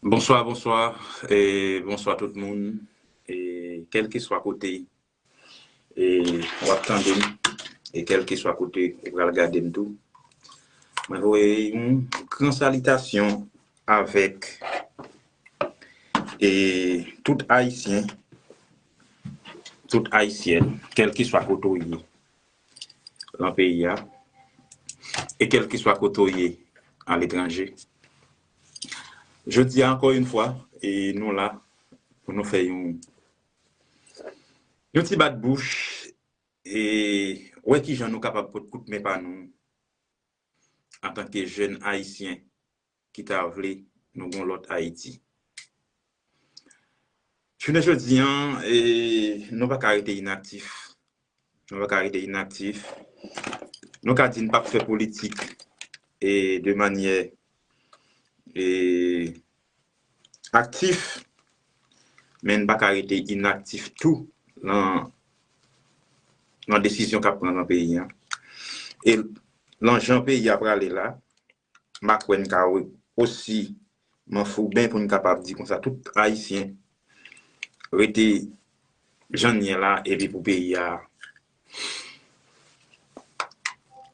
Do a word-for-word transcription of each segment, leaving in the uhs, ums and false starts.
Bonswa, bonswa, e bonswa tout moun. E kèlkeswa kote e w ap tande m, e kèlkeswa kote ou pral gade m tou, mwen voye yon gran salitasyon avèk e tout Ayisyen, tout Ayisyèn, kèlkeswa kote w ye lan peyi a, e kèlkeswa kote w ye aletranje. Jodi a, ankò yon fwa, e nou la pou nou fè yon, yon ti bat bouch, e wè kijan nou kapab pot kout men pa nou antanke jèn Ayisyen ki ta vle nou gon lòt Ayiti. Jounen jodi an, e, nou pa ka rete inaktif. Nou pa ka rete inaktif. Nou ka di n p ap fè politik e de manyè e aktif, men n pa ka rete inaktif tou nan, nan desizyon k ap pran nan peyi an. E lan jan peyi a prale la, m pa kwè n ka re- osi manfouben pou n kapab di konsa tout Ayisyen rete jan n ye la epi pou peyi a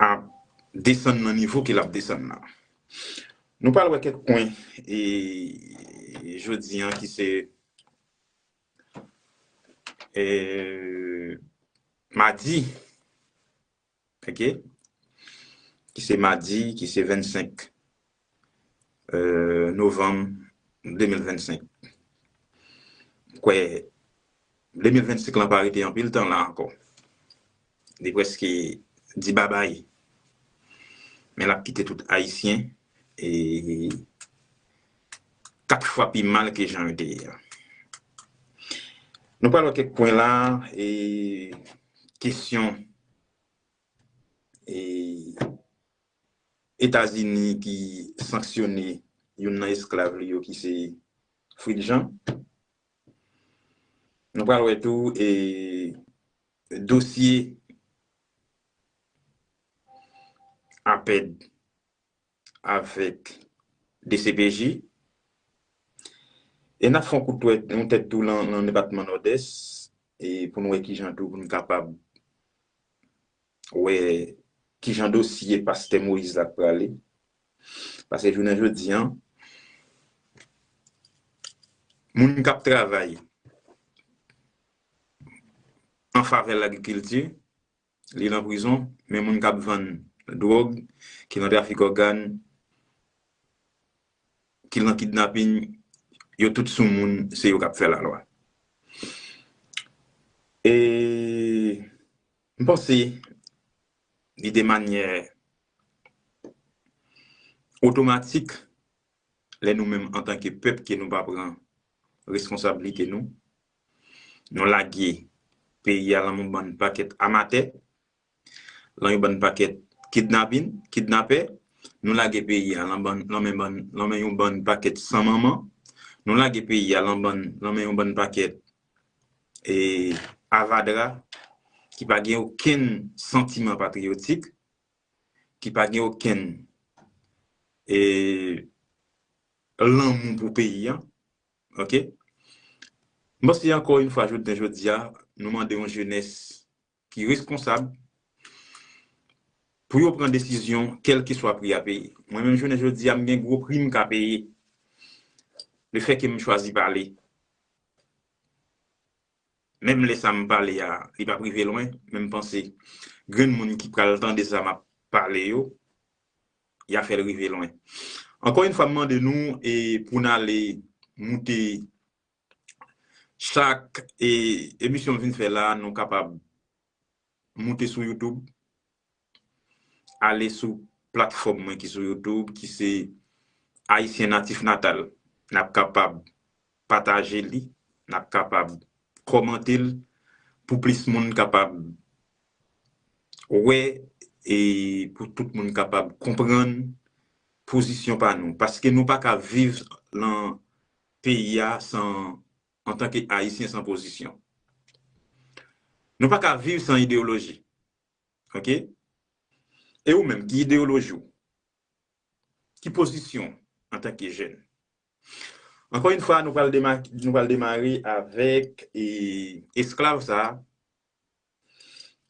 ap desann nan nivo ke l ap desann la. Nou pral wè kèk pwen e jodi an ki se e madi, ok, ki se madi, ki se vennsenk e novanm de mil vennsenk. M kwè de mil vennsenk lan pa rete anpil tan la ankò. Li prèske di babay. Men l ap kite tout Ayisyen e kat fwa pi mal ke jan yo te ye a. Nou pral wè kèk pwen la e kesyon e Etazini ki sanksyone youn nan esklav li yo ki se Fritz Jean. Nou pral wè tou e dosye APED avèk D C P J. E n ap fè yon kout tèt, yon tèt tou lan, lan depatman Nòdès e pou n wè kijan tou pou n kapab wè kijan dosye pastè Moyiz la ap prale. Paske jounen jodi an, moun k ap travay an favè lagrikilti, li lan prizon, men moun k ap vann dwòg, ki lan trafik ògàn, ki lan kidnapin, yo tout sou moun, se yo k ap fè lalwa. E m panse li de manyè otomatik lè nou menm antanke pèp ke nou pa pran reskonsablite nou, nou lage peyi a lan yon bann pakèt amatè, lan yon bann pakèt kidnapin, kidnapè, nou lage peyi a lan bann, lan men bann, lan men yon bann pakèt san manman, nou lage peyi a lan bann, lan men yon bann pakèt e avadra ki pa gen okenn santiman patriyotik, ki pa gen okenn e lanmou pou peyi a. Ok? M panse ankò yon fwa jounen jodi a, nou mande yon jenès ki reskonsab pou yo pran desizyon kèlkeswa pri a peye. Mwen menm jounen jodi a, m gen gwo pri m ka peye lefètke m chwazi pale. Menm lè sa m pale a, li p ap rive lwen, men m panse grenn moun ki pral tande sa m ap pale yo, y a fè l rive lwen. Ankò yon fwa, m mande nou e pou n ale moute chak e emisyon m vin fè la, nou kapab moute sou YouTube, ale sou platfòm mwen ki sou YouTube, ki se Ayisyen Natif Natal. N ap kapab pataje li, n ap kapab kòmante l pou plis moun kapab wè e pou tout moun kapab konprann pozisyon pa nou. Paske nou pa ka viv lan peyi a san, antanke Ayisyen san pozisyon. Nou pa ka viv san ideyoloji. Ok? E ou menm, ki ideyoloji w? Ki pozisyon w antanke jèn? Ankò yon fwa, nou pral dema-, nou pral demare avèk e, esklav sa a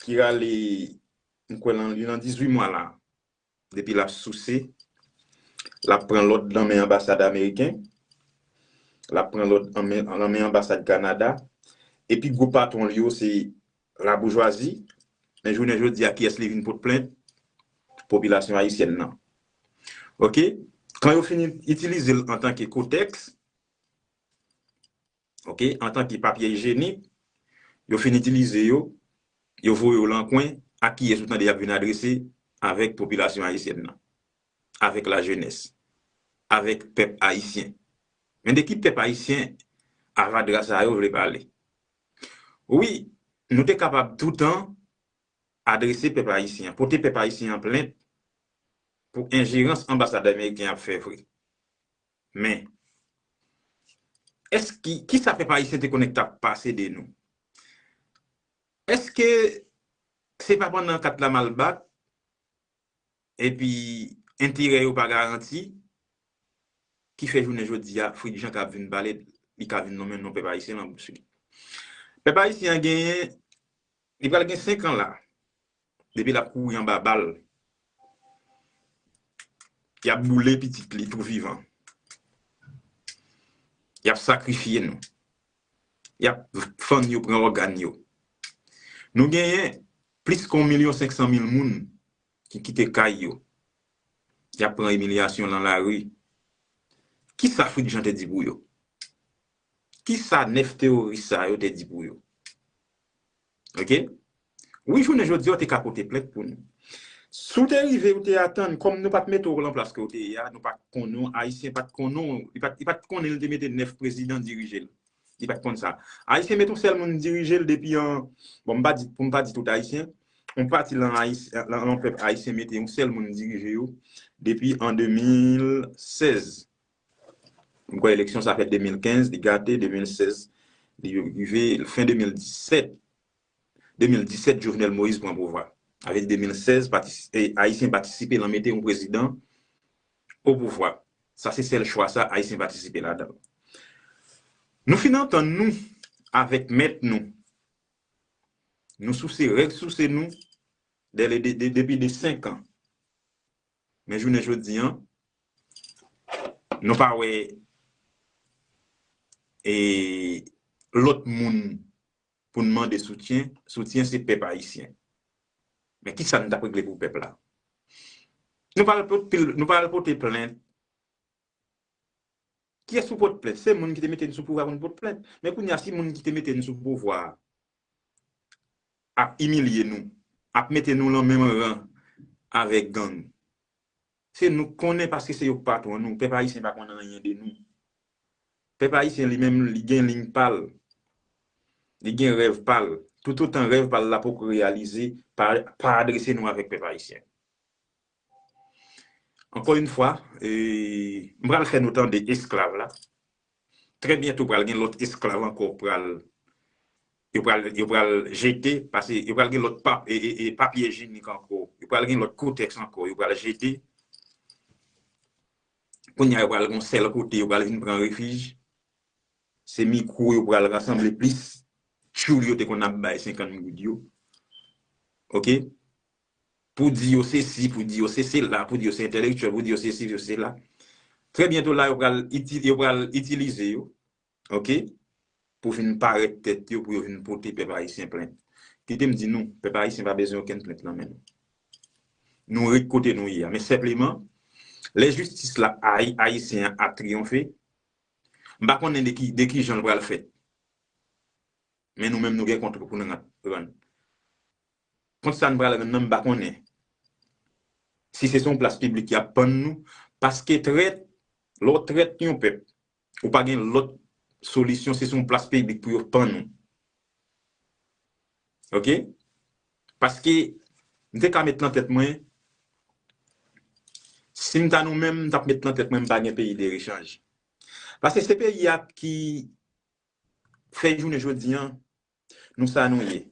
ki rale, m kwè, lan, li lan dizuit mwa la, depi l ap souse, l ap pran lòd nan men anbasad ameriken, l ap pran lòd an men, nan men anbasad Kanada, epi gwo patwon l yo se laboujwazi, men jounen jodi a, kiyès li vin pot plent? Popilasyon ayisyèn nan. Oke? Kan yo fin itilize l antanke kotèks, oke, antanke papye ijenik, yo fin itilize yo, yo voye yo lan kwen, ak kiyès ou tande y ap vin adrese? Avèk popilasyon ayisyèn nan, avèk lajenès, avèk pèp ayisyen. Men de ki pèp ayisyen avadra sa yo vle pale? Wi, nou te kapab toutan adrese pèp ayisyen an, pote pèp ayisyen an plent pou enjerans anbasad ameriken ap fè vre. Men, èske, kisa pèp ayisyen te konnen k t ap pase de nou? Èske se pa pandan kat la mal bat, epi enterè yo pa garanti, ki fè jounen jodi a, Fritz Jean ka vin pale, li ka vin nonmen non pèp ayisyen lan bouch li? Pèp ayisyen an genyen, li pral gen senk an la, depi l ap kouri anba bal, y ap boule pitit li tou vivan, y ap sakrifye nou, y ap fann yo, pran ògàn yo. Nou genyen plis ke yon milyon senk san mil moun ki kite kay yo, y ap pran imilyasyon lan lari. Kisa Fritz Jean te di pou yo? Kisa nèf teworis sa yo te di pou yo? Oke? Wi, jounen jodi a, w te ka pote plent pou nou. Si w te rive, w te atann, kòm nou pa t mete w lan plas ke w te ye a, nou pa t konnen w, Ayisyen pa t konnen w, li pa t, li pa t konnen l te mete nèf prezidan dirije l. Li pa t konn sa. Ayisyen mete yon sèl moun dirije l depi an, bon, m pa di, pou m pa di tout Ayisyen, yon pati lan Ayis-, lan, lan pèp ayisyen mete yon sèl moun dirije yo depi an de mil sèz. M kwè eleksyon sa fèt de mil kenz, li gate, de mil sèz, li rive fen de mil disèt. De mil disèt, Jovenel Moïse pran pouvwa. Avèk de mil sèz, patis-, e, Ayisyen patisipe lan mete yon prezidan o pouvwa. Sa se sèl chwa sa Ayisyen patisipe ladan l. Nou fin antann nou avèk mèt nou. Nou souse règ souse nou de, de, de, depi de senk an. Men jounen jodi a, nou pa wè e lòt moun pou n mande soutyen, soutyen se pèp ayisyen. Men kisa n t ap regle pou pèp la? Nou pral pot-, nou pral pote plent. Kiyès pou pot plent? Se moun ki te mete n sou pouvwa pou n pot plent. Men kounye a, si moun ki te mete n sou pouvwa a ap imilye nou, ap mete nou lan menm ran avèk gang, se nou k konnen paske se yo k patwon nou. Pèp ayisyen pa konn anyen de nou. Pèp ayisyen li menm, li gen liy pa l. Li gen rèv pa l. Toutotan rèv pa l la poko reyalize, pa, pa adrese nou avèk pèp ayisyen. Ankò yon fwa, e, m pral fè nou tande esklav la. Trè byento pral gen lòt esklav ankò pral, yo pral, yo pral jete, paske yo pral gen lòt pap-, e, e, e, papye ijenik ankò. Yo pral gen lòt kotèks ankò, yo pral jete. Kounye a, yo pral gen yon sèl kote, yo pral vin pran refij. Se mikwo yo pral rasanble plis tchoul yo te konn ap bay senkant goud yo. Oke? Pou di yo se si, pou di yo se sela, pou di yo se entèlektyèl, pou di yo se si, yo se sela. Trè byento la, yo pral iti-, yo pral itilize yo, oke, pou vin parèt tèt yo, pou yo vin pote pèp ayisyen plent. Kite m di nou, pèp ayisyen pa bezwen okenn plent nan men nou. Nou ret kote nou ye a. Men senpleman, lè jistis la, ay-, ayisyen an ap triyonfe, m pa konnen de ki, de ki jan l pral fèt. Men nou menm, nou gen kont pou nou ran-, rann. Kont sa n pral rann nan, m pa konnen. Si se sou yon plas piblik y ap pann nou, paske trèt, lè w trèt yon pèp, ou pa gen lòt solisyon, se sou yon plas piblik pou yo pann ou. Oke? Paske, m te ka met nan tèt mwen, si m ta nou menm, m t ap met nan tèt mwen, m pa gen peyi de rechanj. Paske se peyi a ki fè jounen jodi a, nou sa nou ye.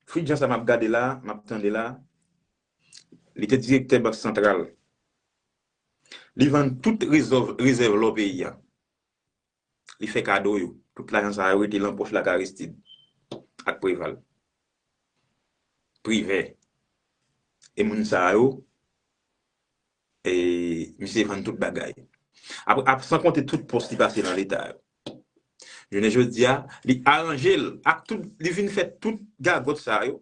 Fritz Jean sa m ap gade la, m ap tande la, li te direktè Bank Santral. Li vann tout rezèv, rezèv lò peyi a. Li fè kado yo. Tout lajan sa yo rete lan pòch Laka Aristide ak Preval. Privè. E moun sa yo, e, misye vann tout bagay. Ap, ap, san konte tout pòs li pase nan Leta yo. Jounen jodi a, li aranje l ak tout, li vin fè tout gagòt sa yo.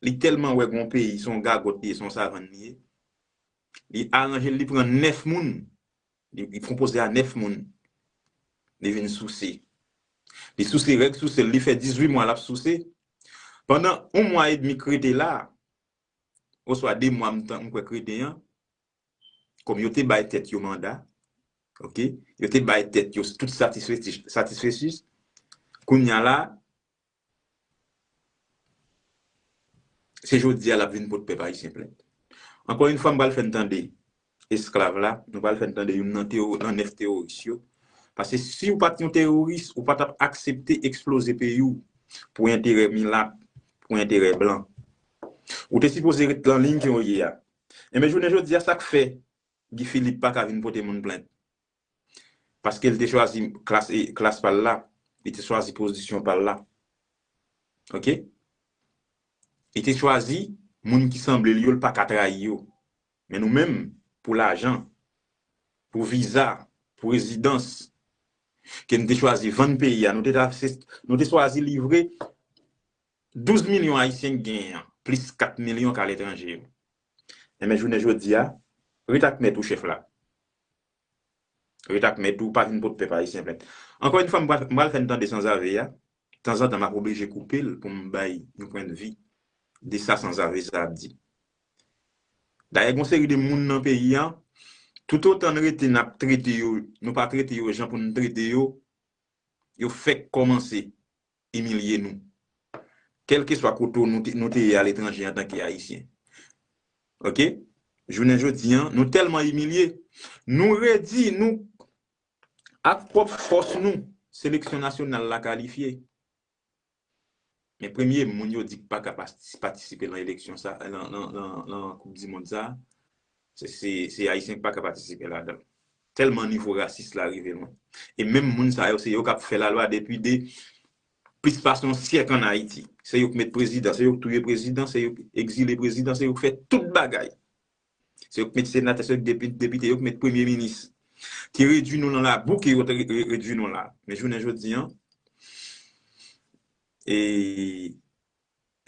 Li tèlman wè gon peyi, se yon gagòt li ye, se yon savann li ye. Li aranje l, li pran nèf moun. Li, li konpoze a nèf moun. Li vin souse. Li souse règ souse l, li fè dizuit mwa l ap souse. Pandan yon mwa edmi k rete la, oswa de mwa m tan, m kwè k rete an, kòm yo te bay tèt yo manda, oke, yo te bay tèt yo tout satisfesi-, satisfesis, kounye a la, se jodi a l ap vin pot pèp ayisyen plent. Ankò yon fwa, m pral fè n tande esklav la, nou pral fè n tande youn nan teo-, nan nèf teworis yo. Paske si w pa t yon teworis, ou pa t ap aksepte eksploze peyi w pou enterè milat, pou enterè blan. Ou te sipoze ret lan liy ke w ye a. Enben, jounen jodi a, sa k fè Guy Philippe pa ka vin pote moun plent? Paske l te chwazi klas, e, klas pa l la, li te chwazi pozisyon pa l la. Oke? Li te chwazi moun ki sanble l yo, l pa ka trayi yo. Men nou menm, pou lajan, pou viza, pou rezidans, ke n te chwazi vann peyi a, nou te ta, nou te chwazi livre douz milyon Ayisyen k genyen an, plis kat milyon k aletranje yo. Enben, jounen jodi a, ret ak mèt ou, chèf la. Ret ak mèt ou, pa vin pot pèp ayisyen plent. Ankò yon fwa, m pral, m pral fè n tande sanzave a. Tanzantan, m ap oblije koupe l pou m bay yon pwennvi de sa sanzave sa ap di. Dayè, gon seri de moun nan peyi a, toutotan n rete n ap trete yo, nou pa trete yo jan pou n trete yo, yo fèk kòmanse imilye nou. Kèlkeswa kote nou te, nou te ye aletranje antanke Ayisyen. Oke? Jounen jodi a, nou tèlman imilye, nou redi, nou, ak pwòp fòs nou, seleksyon nasyonal la kalifye. Men premye moun yo di k pa ka pas-, patisipe nan eleksyon sa, nan, nan, nan, nan koup di mond sa, se, se, se Ayisyen k pa ka patisipe ladan l. Tèlman nivo rasis la rive lwen. E menm moun sa yo, se yo k ap fè lalwa depi de plis pase yon syèk ann Ayiti. Se yo k met prezidan, se yo k touye prezidan, se yo k egzile prezidan, se yo k fè tout bagay. Se yo k met senatè, se yo k depi-, depite, yo k met premye minis. Ki redui nou nan labou, ke yo te re-, re-, redui nou la. Men jounen jodi a, e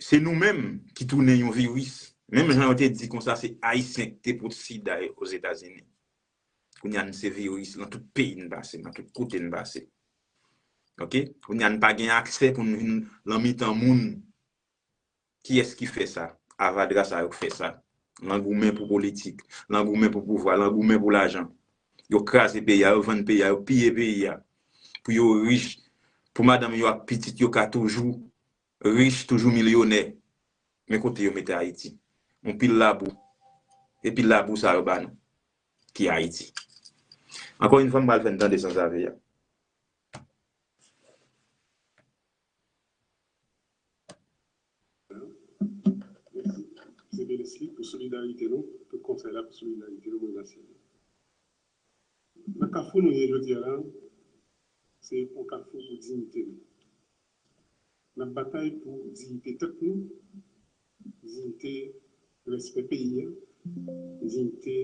se nou menm ki tounen yon viris. Menm jan yo te di konsa, se Ayisyen ki te pot sida Ozetazini. Kounye a, n se viris nan tout peyi n pase, nan tout kote n pase. Oke? Kounye a, n pa gen aksè pou n vin lan mitan moun. Kiyès ki fè sa? Avadra sa yo k fè sa. Lan goumen pou politik, lan goumen pou pouvwa, lan goumen pou lajan. Yo kraze peyi a, yo vann peyi a, yo piye peyi a. Pou yo rich, pou madanm yo ak pitit yo ka toujou rich, toujou milyonè. Men kote yo mete Ayiti. Yon pil labou. E pil labou sa yo ba nou. Ki Ayiti. Ankò yon fwa, m pral fè n tande sanzave a. Mèsi, Zelensky, pou solidarite nou, tout konsèy la pou solidarite nou, mwen remèsye nou. Nan kafou nou ye jodi a la, se yon kafou pou diyite nou. N ap batay pou diyite tèt nou, diyite, respè peyi a, diyite,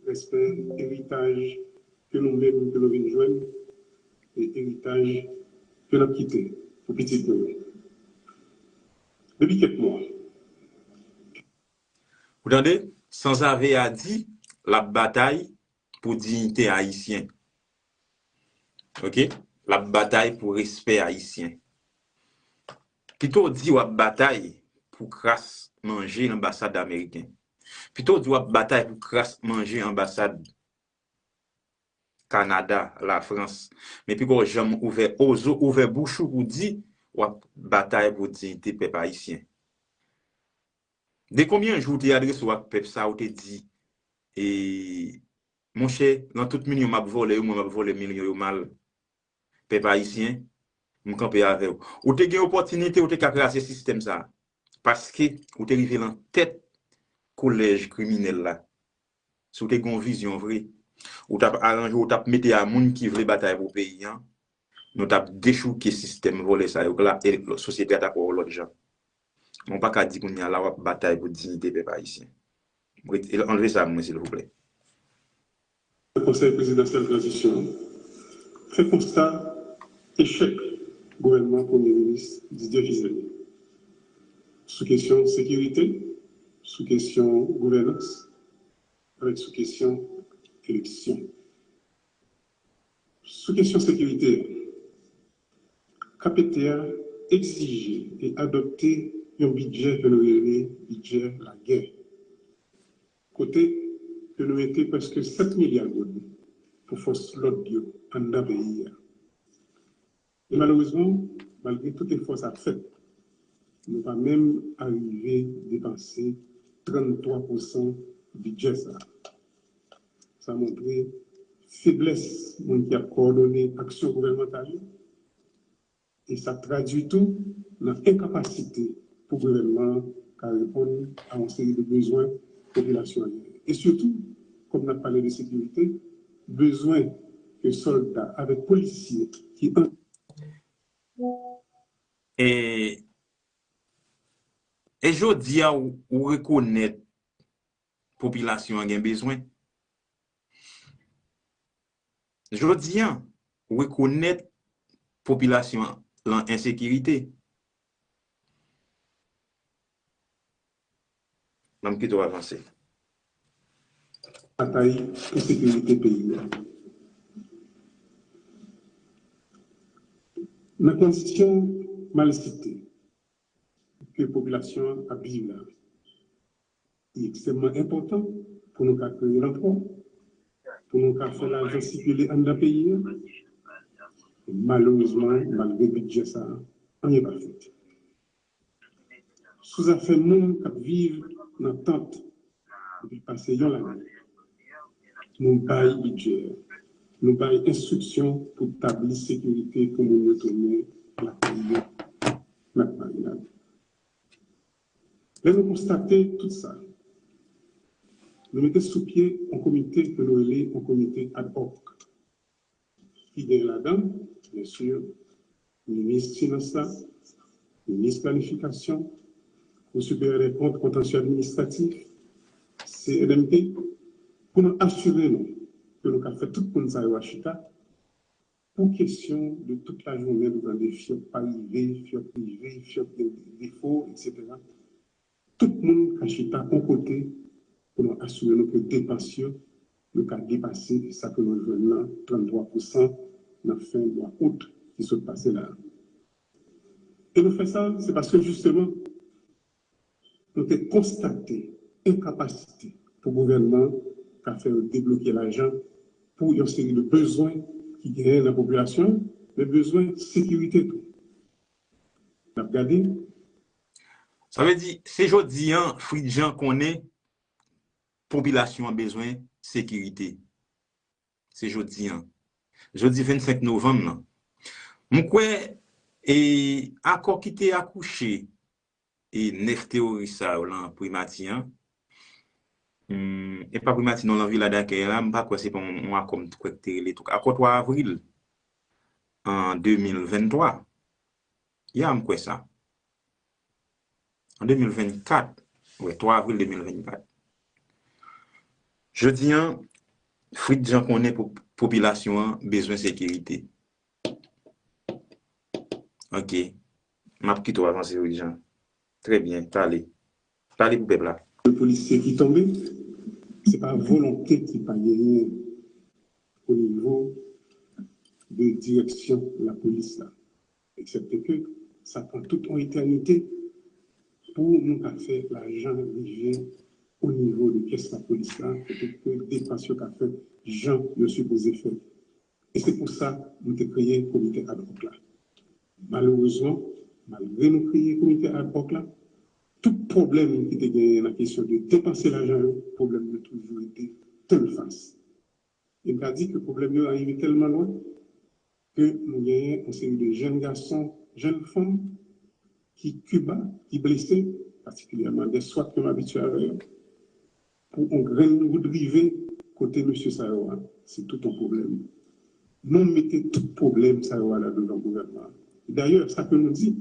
respè eritaj ke nou menm ke nou vin jwenn, e eritaj ke n ap kite pou pitit nou yo. Depi kèk mwa. Ou tande? Sanzave a di l ap batay pou diyite ayisyen. Oke? L ap batay pou respè ayisyen. Pito w di w ap batay pou kras manje anbasad ameriken. Pito w di w ap batay pou kras manje anbasad Kanada, Lafrans. Men pito w janm ouvè, oze ouvè bouch ou pou di w ap batay pou diyite pèp ayisyen. De konbyen jou w te adrese w ak pèp sa, ou te di, e, monchè, nan tout milyon m ap vòlè yo, mwen m ap vòlè milyon yo mal. Pèp ayisyen, m kanpe avè w. Ou te gen opòtinite, ou te ka kraze sistèm sa. Paske ou te rive lan tèt kolèj kriminèl la. Si w te gen yon vizyon vre, Ou t ap aranje, ou t ap mete a moun ki vle batay pou peyi an. Nou t ap dechouke sistèm vòlè sa yo la, e sosyete a t ap wè w lòt jan. Men w pa ka di kounye a la w ap batay pou diyite pèp ayisyen. Ret-, anlve sa mwen, silvouplè. Konsèy prezidansyèl tranzisyon an fè konsta echèk gouvènman Premye Minis Didier Fils-Aimé sou kesyon sekirite, sou kesyon gouvènans, avèk sou kesyon eleksyon. Sou kesyon sekirite a, K P T a egzije e adopte yon bidjè ke nou rele bidjè lagè, kote ke nou mete prèske sèt milya goud pou fòs lòd yo anndan peyi a. E malerezman, malgre tout efò sa fèt, nou pa menm arive depanse tranntwa pousan bidjè sa a. Sa montre feblès moun ki ap kowòdone aksyon gouvènmantal yo, e sa tradui tou nan enkapasite pou gouvènman an ka reponn a yon seri de bezwen popilasyon an genyen. E sitou, kòm n ap pale de sekirite, bezwen ke sòlda avèk polisye ki an E, e jodi a, ou, ou rekonèt popilasyon an gen bezwen. Jodi a, ou rekonèt popilasyon an lan ensekirite. Ban m kite w avanse. Batay pou sekirite peyi a. Nan kondisyon malsite ke popilasyon an ap viv la, li ekstrèmman enpòtan pou nou ka kreye lanplwa, pou nou ka fè lajan sikile anndan peyi a. Malerezman, malgre bidjè sa a, anyen pa fèt. Sou zafè moun k ap viv nan tant depi pase yon lane, nou bay bidjè, nou bay enstriksyon pou tabli sekirite pou moun yo tounen lakay yo, Mèt Marinad. Lè nou konstate tout sa, nou mete sou pye yon komite ke nou rele yon komite ad hoc, ki gen ladan, byen si, minis finans la, minis planifikasyon, Kou Siperyè dè Kont, Kontansye Administratif, C N M P, pou nou asire nou ke nou ka fè tout moun sa yo a chita pou kesyon de tout lajounen nou tande fyòk pa rive, fyòk rive, fyòk gen defo, etsetera. Tout moun ka chita yon kote pou nou asire nou ke depans yo, yo ka depase sa ke nou jwenn nan, tranntwa pousan nan fen mwa out ki sot pase la a. E nou fè sa, se paske jisteman, nou te konstate enkapasite pou gouvènman ka fè yo debloke lajan pou yon seri de bezwen ki genyen nan popilasyon, men bezwen sekirite tou. N ap gade. Sa vle di, se jodi an, Fritz Jean konnen popilasyon an bezwen sekirite. Se jodi an. Jodi vennsenk novanm nan. M kwè, e, akò ki te akouche, e, nèf teworis sa yo lan primati an, hmm, e pa primati non, lan vila dakèy la, m pa kwè se pa yon, yon akò m kwè ki te rele tou. Akò twa avril an de mil venntwa. Ya, m kwè sa. An de mil vennkat, wi, twa avril de mil vennkat. Jodi an, Fritz Jean konnen po-, popilasyon an bezwen sekirite. Ok. M ap kite w avanse, Fritz Jean. Trè byen, pale. Pale pou pèp la. Polisye ki tonbe, se pa volonte ki pa genyen o nivo de direksyon lapolis la. Eksepte ke sa pran tout yon etènite pou nou ka fè lajan rive o nivo de kès lapolis la, kote ke depans yo ka fèt jan yo sipoze fèt. E se pou sa nou te kreye komite ad hoc la. Malerezman, malgre nou kreye komite ad hoc la, tout pwoblèm ki te genyen nan kesyon de depanse lajan yo, pwoblèm yo toujou rete tennfas. E m ka di ke pwoblèm yo arive tèlman lwen ke nou genyen yon seri de jèn gason, jèn fanm ki Kiba, ki blese, patikilyèman dè swat ke m abitye avè yo, pou yon grenn goud rive pote mesye sa yo a, se tout yon pwoblèm. Nou mete tout pwoblèm sa yo a la devan gouvènman an. Dayè, sa ke nou di,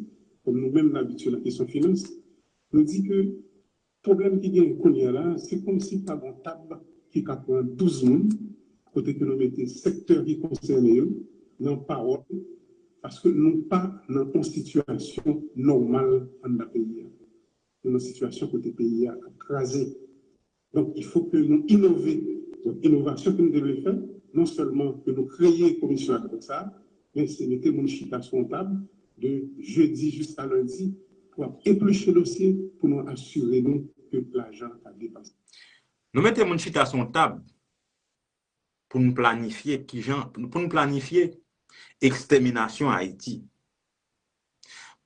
kòm nou menm n abitye nan kesyon finans, nou di ke pwoblèm ki genyen kounye a la, se kòmsi pa gen yon tab ki ka pran douz moun, kote ke nou mete sektè ki konsène yo nan pawòl, paske nou pa nan yon sitiyasyon nòmal anndan peyi a. Nou nan sitiyasyon kote peyi a ap kraze. Donk, il faut que nou inove. Donk, inovasyon ke nou te vle fè, non sèlman ke nou kreye komisyon ad hoc sa a, men se mete moun chita sou yon tab de jedi jiska lendi pou ap epliche dosye, pou nou asire nou ke lajan ap depanse. Nou mete moun chita sou yon tab pou n planifye kijan, pou n planifye ekstèminasyon Ayiti.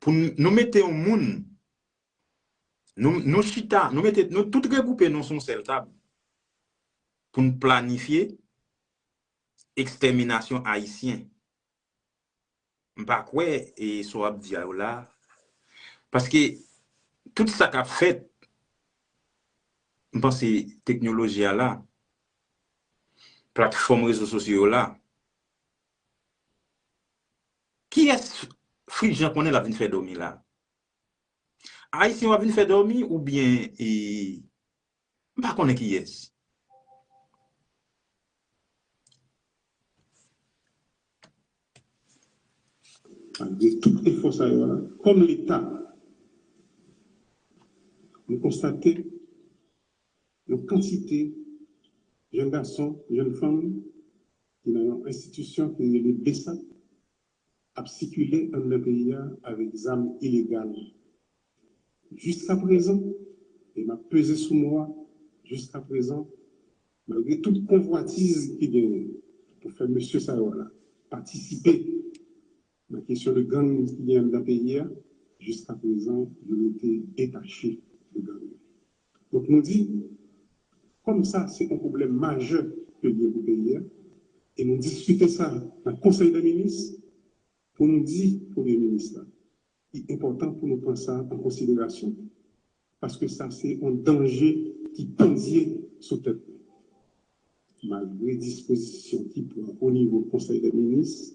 Pou n, nou mete yon moun, nou, nou chita, nou mete, nou tout regwoupe nou sou yon sèl tab pou n planifye ekstèminasyon ayisyen. M pa kwè e sa w ap di a yo la. Paske tout sa k ap fèt, m panse teknoloji a la, platfòm rezo sosyo yo la, kiyès Fritz Jean konnen l ap vin fè dòmi la? Ayisyen w ap vin fè dòmi oubyen e, m pa konnen kiyès. Malgre tout efò sa yo a, kòm Leta, nou konstate yon kantite jèn gason, jèn fanm ki nan yon enstitisyon ki rele BESAP ap sikile anndan peyi a avèk zam ilegal. Jiskaprezan, e m ap peze sou mo a, jiskaprezan, malgre tout konvwatiz ki genyen pou fè mesye sa yo la patisipe nan kesyon de gang ki genyen anndan peyi a, jiskaprezan, yo rete detache de gang yo. Donk, nou di, kòm sa se yon pwoblèm majè ke l ye pou peyi a, e nou diskite sa nan Konsèy dè Minis, pou nou di Premye Minis la, li enpòtan pou nou pran sa an konsiderasyon, paske sa se yon danje ki pandye sou tèt nou. Malgre dispozisyon ki pran o nivo Konsèy dè Minis,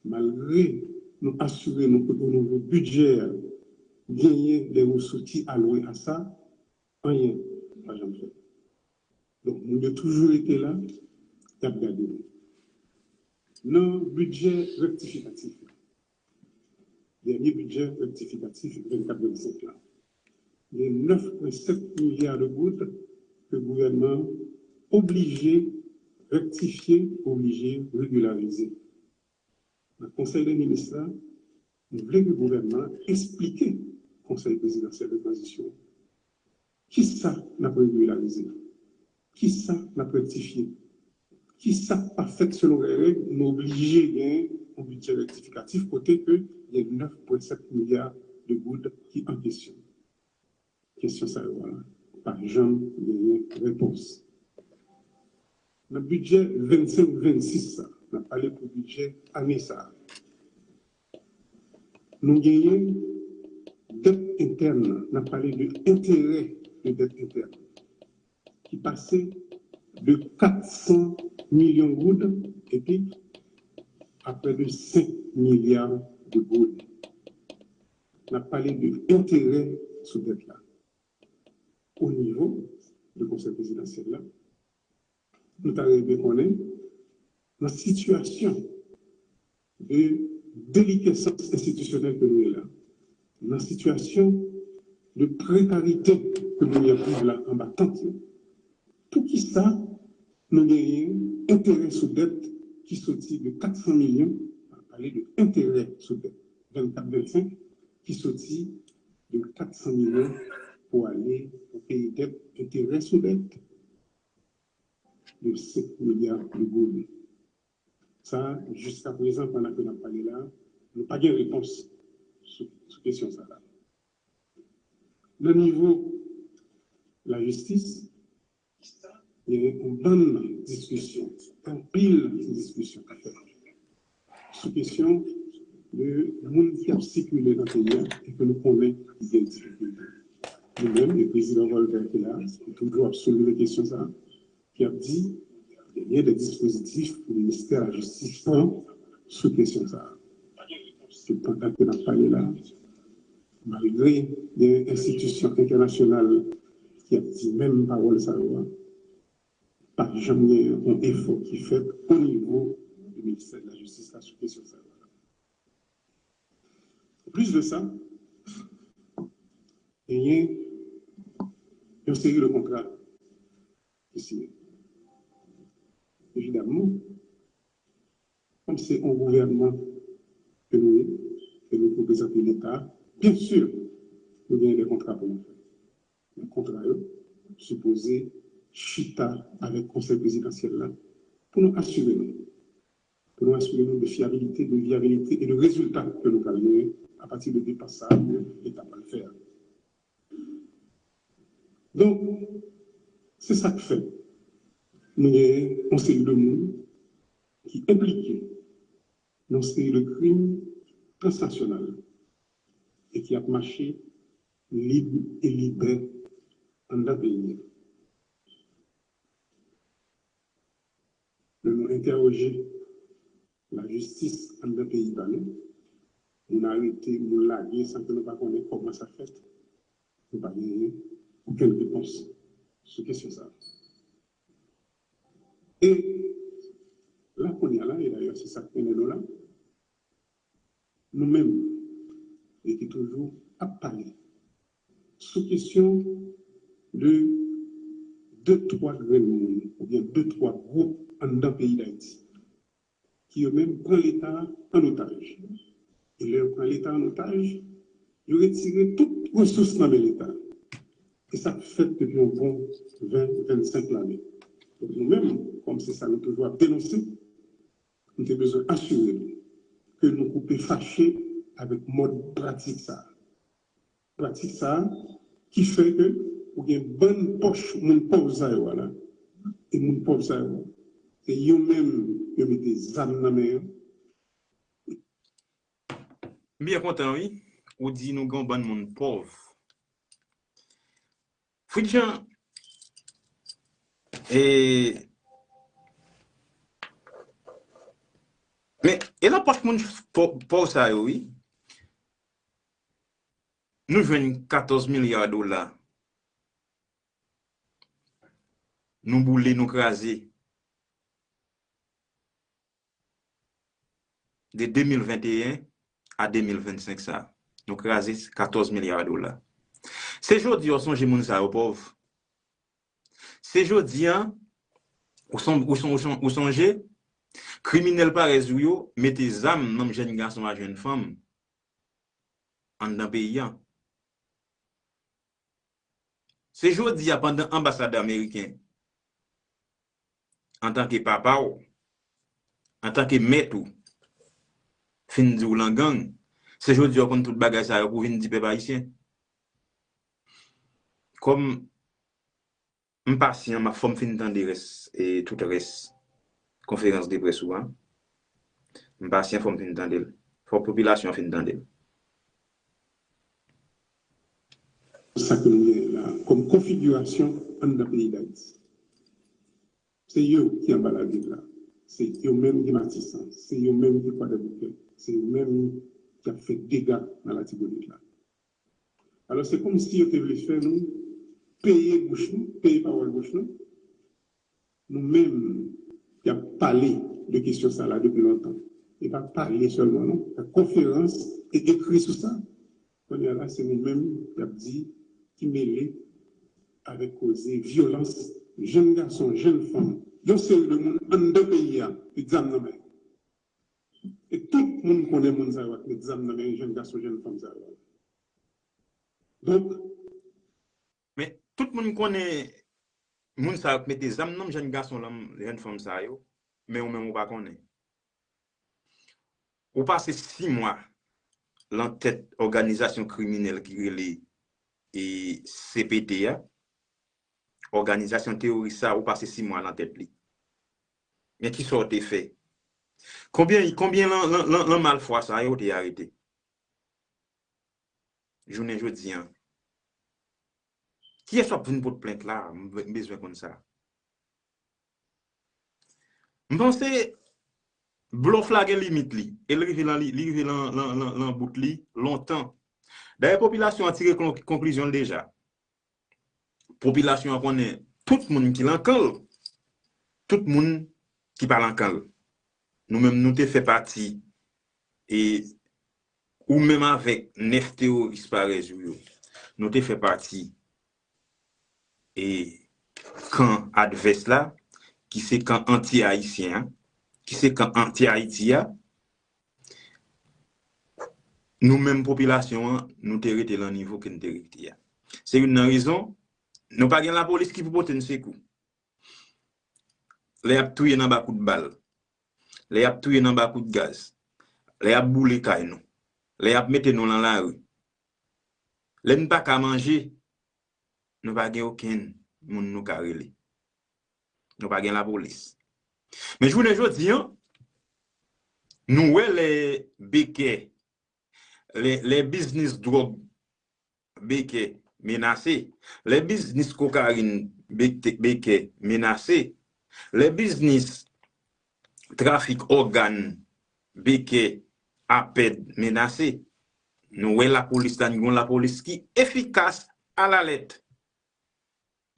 malgre nou asire nou ke o nivo bidjè a, genyen de resous ki alwe a sa, anyen pa janm fèt. Donk, moun yo toujou rete la, y ap gade nou. Nan bidjè rektifikatif la, dènye bidjè rektifikatif vennkat vennsenk la, gen nèf pwen sèt milya de goud ke gouvènman an oblije rektifye, oblije regilarize. Nan Konsèy dè Minis la, nou vle ke gouvènman an esplike Konsèy Prezidansyèl de Tranzisyon kisa n ap regilarize, kisa n ap rektifye, kisa k pa fèt selon règ, nou oblije gen yon bidjè rektifikatif kote ke gen nèf pwen sèt milya de goud ki an kesyon. Kesyon sa yo a pa janm genyen repons. Nan bidjè vennsenk vennsis sa, n ap pale pou bidjè ane sa a, nou genyen dèt entèn nan, n ap pale de enterè de dèt entèn, ki pase de kat san milyon goud epi a prè de senk milya de goud. N ap pale de enterè sou dèt la. O nivo de Konsèy Prezidansyèl la, nou ta renmen konnen, nan sitiyasyon de delikesans enstitisyonèl ke nou ye la, nan sitiyasyon de prekarite ke moun yo ap viv la anba tant yo, poukisa nou genyen enterè sou dèt ki soti de kat san milyon, n ap pale de enterè sou dèt, vennkat vennsenk, ki soti de kat san milyon pou ale pou peye dèt, enterè sou dèt de senk milya de goud. Sa, jiskaprezan, pandan ke n ap pale la, nou pa gen repons sou, sou kesyon sa la. Nan nivo lajistis, gen yon bann diskisyon, anpil diskisyon k ap fèt sou kesyon de moun ki ap sikile nan peyi a e ke nou konnen ki gen difikilte. Nou menm, e Prezidan Voltaire ki la, ki toujou ap soulve kesyon sa, ki ap di, Genyen de dispozitif pou ministè lajistis pran sou kesyon sa a. Se pandan ke n ap pale la, malgre gen enstitisyon entènasyonal ki ap di menm pawòl sa yo a, pa janm gen yon efò ki fèt o nivo de ministè de la jistis la sou kesyon sa yo. Plis de sa, genyen yon seri de kontra ki siyen. Evidamman, kòm se yon gouvènman ke nou ye, ke nou reprezante Leta, byen si, nou genyen de kontra pou nou fè. Men kontra yo sipoze chita avèk Konsèy Prezidansyèl la pou nou asire nou. Pou nou asire nou de fyabilite, de vyabilite e de rezilta ke nou pral genyen apati de depans sa a ke Leta pral fè a. Donk, se sa k fè nou genyen yon seri de moun ki enplike nan yon seri de krim transnasyonal e ki ap mache lib e libè anndan peyi a. Lè nou entèwoje lajistis anndan peyi pa nou, moun arete, moun lage san ke nou pa konnen kòman sa fèt, nou pa genyen okenn repons sou kesyon sa a. E la kounye a la, e dayè se sa k mennen nou la, nou menm, e ki toujou ap pale sou kesyon de de twa grenn moun oubyen de twa gwoup anndan peyi Dayiti ki yo menm pran Leta a an otaj. E lè yo pran Leta a an otaj, yo retire tout resous nan men Leta. E sa k fèt depi yon bon ven, vennsenk lane. Donk nou menm, kòm se sa nou toujou ap denonse, nou te bezwen asire nou ke nou koupe fache avèk mòd pratik sa a. Pratik sa a ki fè ke ou gen bann pòch moun pòv sa yo a la. E moun pòv sa yo, se yo menm yo mete zam nan men yo. M byen kontan, wi. Ou di nou gen yon bann moun pòv. Fritjan, e, men, e nan pòch moun pò- pòv sa yo, wi. Nou jwenn katòz milya dola. Nou boule, nou kraze. De de mil venteyen a de mil vennsenk sa, nou kraze katòz milya dola. Se jodi a w sonje moun sa yo pòv. Se jodi a, ou son- ou son- ou son- ou sonje, kriminèl parèz ou yo mete zam nan jèn gason a jèn fanm anndan peyi a. Se jodi a pandan anbasadè ameriken, antanke papa w, antanke mèt ou, fin di w lan gang, se jodi a w konn tout bagay sa yo pou w vin di pèp ayisyen. Kòm m pasyan, m ap fò m fin tande rès, e tout rès konferans de près ou a. M pasyan, fò m fin tande l. Fò popilasyon an fin tande l. Sa ke nou genyen la kòm konfigirasyon anndan peyi Dayiti. Se yo ki anba ladril la. Se yo menm ki Matisan. Se yo menm ki Kwadèboukè. Se yo menm ki ap fè dega nan Latibonit la. Alò, se kòmsi yo te vle fè nou peye bouch nou, peye pawòl bouch nou, nou menm ki ap pale de kesyon sa la depi lontan. E pa pale sèlman, non. Fè konferans e ekri sou sa. Kounye a la, se nou menm y ap di ki mele avèk koze vyolans jèn gason, jèn fanm, yon seri de moun anndan peyi a, ki zam nan men. E tout moun konnen moun sa yo ak met zam nan men jèn gason, jèn fanm sa yo. Donk, Men, tout moun konnen moun sa yo k mete zam nan men jèn gason lan, jèn fanm sa yo, men ou menm ou pa konnen. Ou pase sis mwa lan tèt òganizasyon kriminèl ki rele e C P T a, òganizasyon teworis sa, ou pase sis mwa lan tèt li. Men kisa w te fè? Konbyen, konbyen lan, lan, lan, lan malfwa sa yo w te arete? Jounen jodi a. Kiyès w ap vin pot plent la? M bezwen konn sa. M panse blòf la gen limit li, e l rive lan, li rive lan, lan, lan, lan bout li lontan. Dayè, popilasyon an tire kon-, konklizyon l deja. Popilasyon an konnen tout moun ki lan kan l, tout moun ki pa lan kan l. Nou menm, nou te fè pati, e ou menm avèk nèf teworis parèz ou yo, nou te fè pati e kan advès la, ki se kan anti-ayisyen an, ki se kan anti-Ayiti a, nou menm popilasyon an, nou te rete lan nivo ke n te rete a. Se youn nan rezon, nou pa gen lapolis ki pou pote n sekou. Lè y ap touye n anba kout bal, lè y ap touye n anba kout gaz, lè y ap boule kay nou, lè y ap mete nou lan lari, lè n pa ka manje, nou pa gen okenn moun nou ka rele. Nou pa gen lapolis. Men jounen jodi an, nou wè lè bekè, lè, lè biznis dwòg bekè menase, lè biznis kokayin bek-, bekè menase, lè biznis trafik ògàn bekè apèd menase. Nou wè lapolis la, n gon lapolis ki efikas alalèt.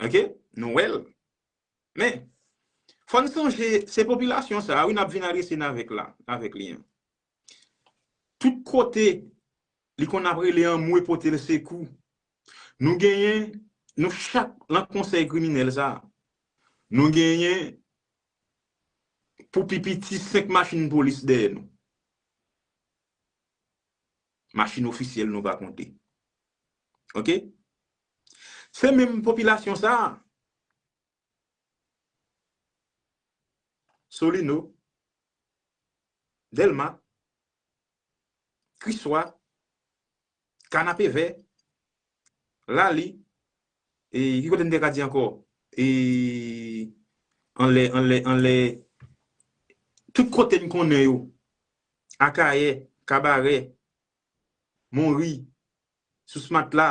Oke? Nou wè l. Men, fò n sonje, se popilasyon sa a, wi, n ap vin adrese n avèk la, avèk li an. Tout kote, li konn ap rele anmwe pote l sekou. Nou genyen, nou chak lan konsèy kriminèl sa a, nou genyen pou pi piti senk machin polis dèyè nou. Machin ofisyèl nou pa konte. Oke? Se menm popilasyon sa a, Solino, Dèlma, Kriswa, Kanapevè, Lali, e ki kote n te ka di ankò? E anlè, anlè, anlè, tout kote n konnen yo, Akayè, Kabarè, Monri, Sous Matla,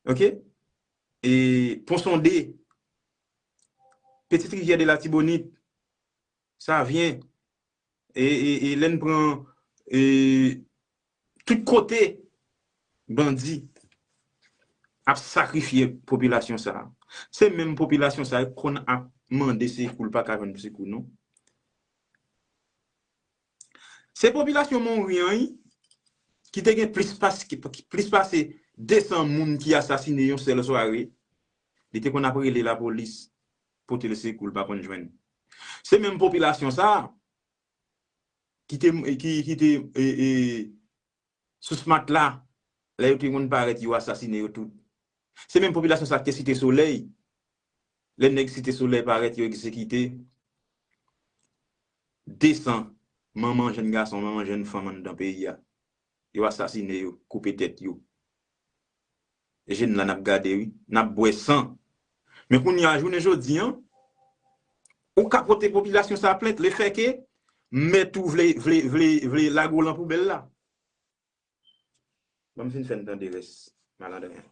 oke? E Pon Sonde, Petite Rivière de l'Artibonite, Savyen, e, e, e lè n pran, e, tout kote, bandi ap sakrifye popilasyon sa a. Se menm popilasyon sa a ki konn ap mande sekou, l pa ka jwenn sekou, non. Se popilasyon Monri an, wi, ki te gen plis pas-, ki, ki plis pase de san moun ki asasine yon sèl sware. Li te konn ap rele lapolis, pote l sekou, l pa konn jwenn. Se menm popilasyon sa a ki te, ki, ki te, e, e, Sous Matla, lè yo te konn parèt, yo asasine yo tout. Se menm popilasyon sa a ki te Site Solèy. Lè nèg Site Solèy parèt, yo egzekite de san manman jèn gason, manman jèn fanm anndan peyi a. Yo asasine yo, koupe tèt yo. Jèn la n ap gade, wi, n ap bwè san. Men kounye a, jounen jodi an, ou ka pote popilasyon sa a plent, lefètke mèt ou vle, vle, vle, vle lage w lan poubèl la. Ban m fin fè n tande rès malandren an.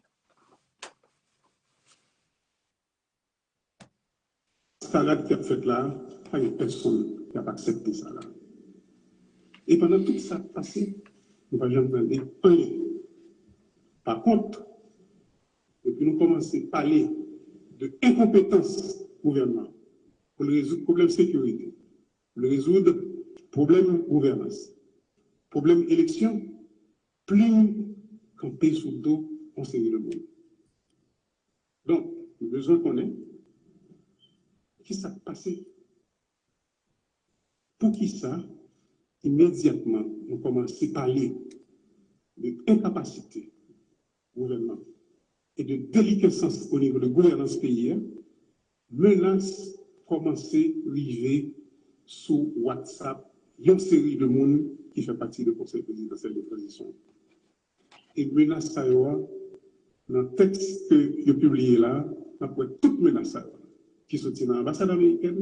Maskarad k ap fèt la a, pa gen pèsonn k ap aksepte sa la. E pandan tout sa ap pase, nou pa janm tande anyen. Pa kont, depi nou kòmanse pale de enkonpetans gouvènman pou l rezoud pwoblèm sekirite, pou l rezoud pwoblèm gouvènans, pwoblèm eleksyon, plim kanpe sou do yon seri de moun. Donk, nou bezwen konnen kisa k pase. Poukisa, imedyatman nou kòmanse pale de enkapasite gouvènman e de delikesans o nivo de gouvènans peyi a, menas kòmanse rive sou WhatsApp yon seri de moun ki fè pati de Konsèy Prezidansyèl de Tranzisyon. E menas sa yo a, nan tèks ke yo pibliye la, n ap wè tout menas sa yo, ki soti nan anbasad amerikèn,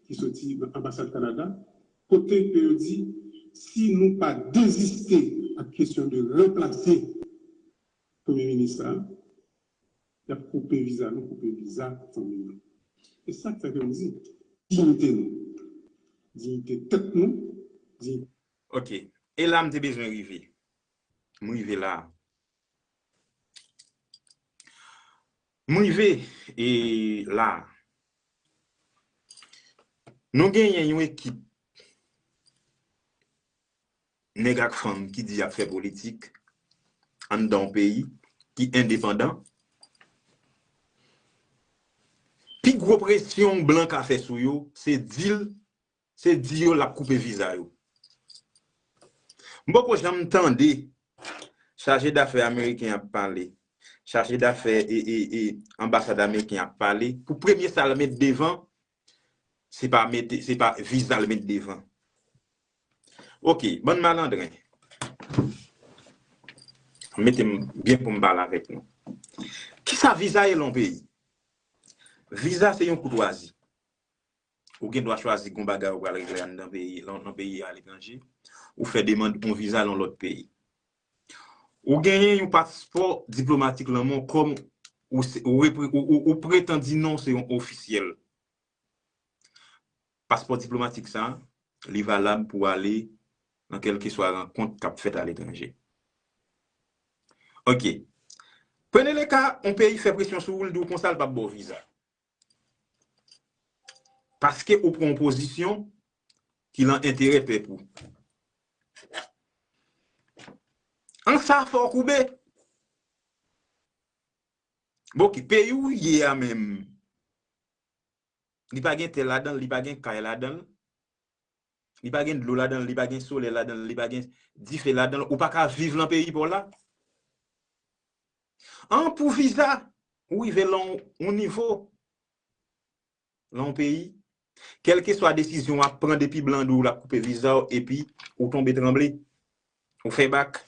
ki soti nan anbasad Kanada, kote ke yo di, si nou pa deziste ak kesyon de ranplase Premye Minis la, y ap koupe viza nou, koupe viza fanmi nou. E sa k fè ke m di, diyite nou, diyite tèt nou, diyite. Ok. E la m te bezwen rive. M rive la. M rive e la. Nou genyen yon ekip nèg ak fanm ki di y ap fè politik anndan yon peyi ki endepandan. Pi gwo presyon blan ka fè sou yo, se di l, se di yo l ap koupe viza yo. M poko janm tande chaje dafè ameriken ap pale, chaje dafè e, e, e, anbasad ameriken ap pale, pou premye sa l met devan, se pa mete, se pa viza l met devan. Ok, bann malandren. Mete m byen pou m pale avèk nou. Kisa viza ye lan yon peyi? Viza se yon koutwazi. Ou gen dwa chwazi gon bagay ou pral regle anndan peyi, lan, lan peyi aletranje. Ou fè demann yon viza lan lòt peyi. Ou genyen yon paspò diplomatik lan men w kòm ou, se, ou, repre- ou, ou, ou pretan di non se yon ofisyèl. Paspò diplomatik sa, li valab pou ale nan kèlkeswa rankont k ap fèt aletranje. Ok. Prene le ka, yon peyi fè presyon sou ou, l di w konsa l p ap ba w viza. Paske ou pran yon pozisyon ki lan enterè pèp ou. An sa fè w koube. Bon, ki peyi w ye a menm? Li pa gen tè ladan l, li pa gen kay ladan l, li pa gen dlo ladan l, li pa gen solèy ladan l, li pa gen dife ladan l, ou pa ka viv lan peyi pa w la. An pou viza, ou rive lan yon nivo lan yon peyi, kèlkeswa desizyon w ap pran depi blan di w l ap koupe viza w epi ou tonbe tranble, ou fè bak,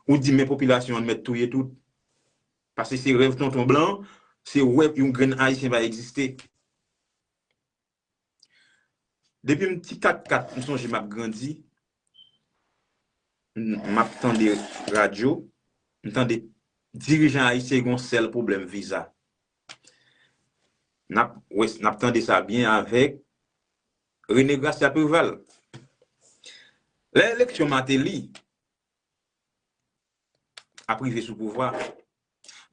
ou di men popilasyon an mèt touye tout. Paske se rèv tonton blan, se wè yon grenn ayisyen pa egziste. Depi m ti katkat, m sonje m ap grandi, m ap tande radyo, m tande dirijan ayisyen gen yon sèl pwoblèm viza. N ap wè, n ap tande sa byen avèk Rene Gracia Preval. Lè eleksyon Martelly ap rive sou pouvwa,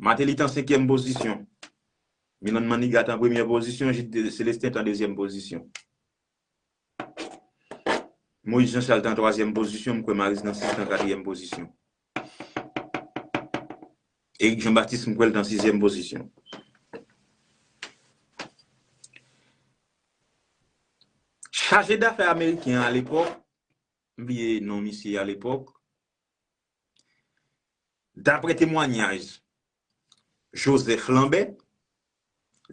Martelly t an senkyèm pozisyon. Milan Manigat an premyè pozisyon, Gilles Célestin t an dezyèm pozisyon. Moïse Jean Charles t an twazyèm pozisyon, m kwè Maryse Nancy t an katriyèm pozisyon. Éric Jean Baptiste, m kwè l t an sizyèm pozisyon. Chaje dafè ameriken an alepòk, m bliye non misye alepòk, daprè temwanyaj Joseph Lambert,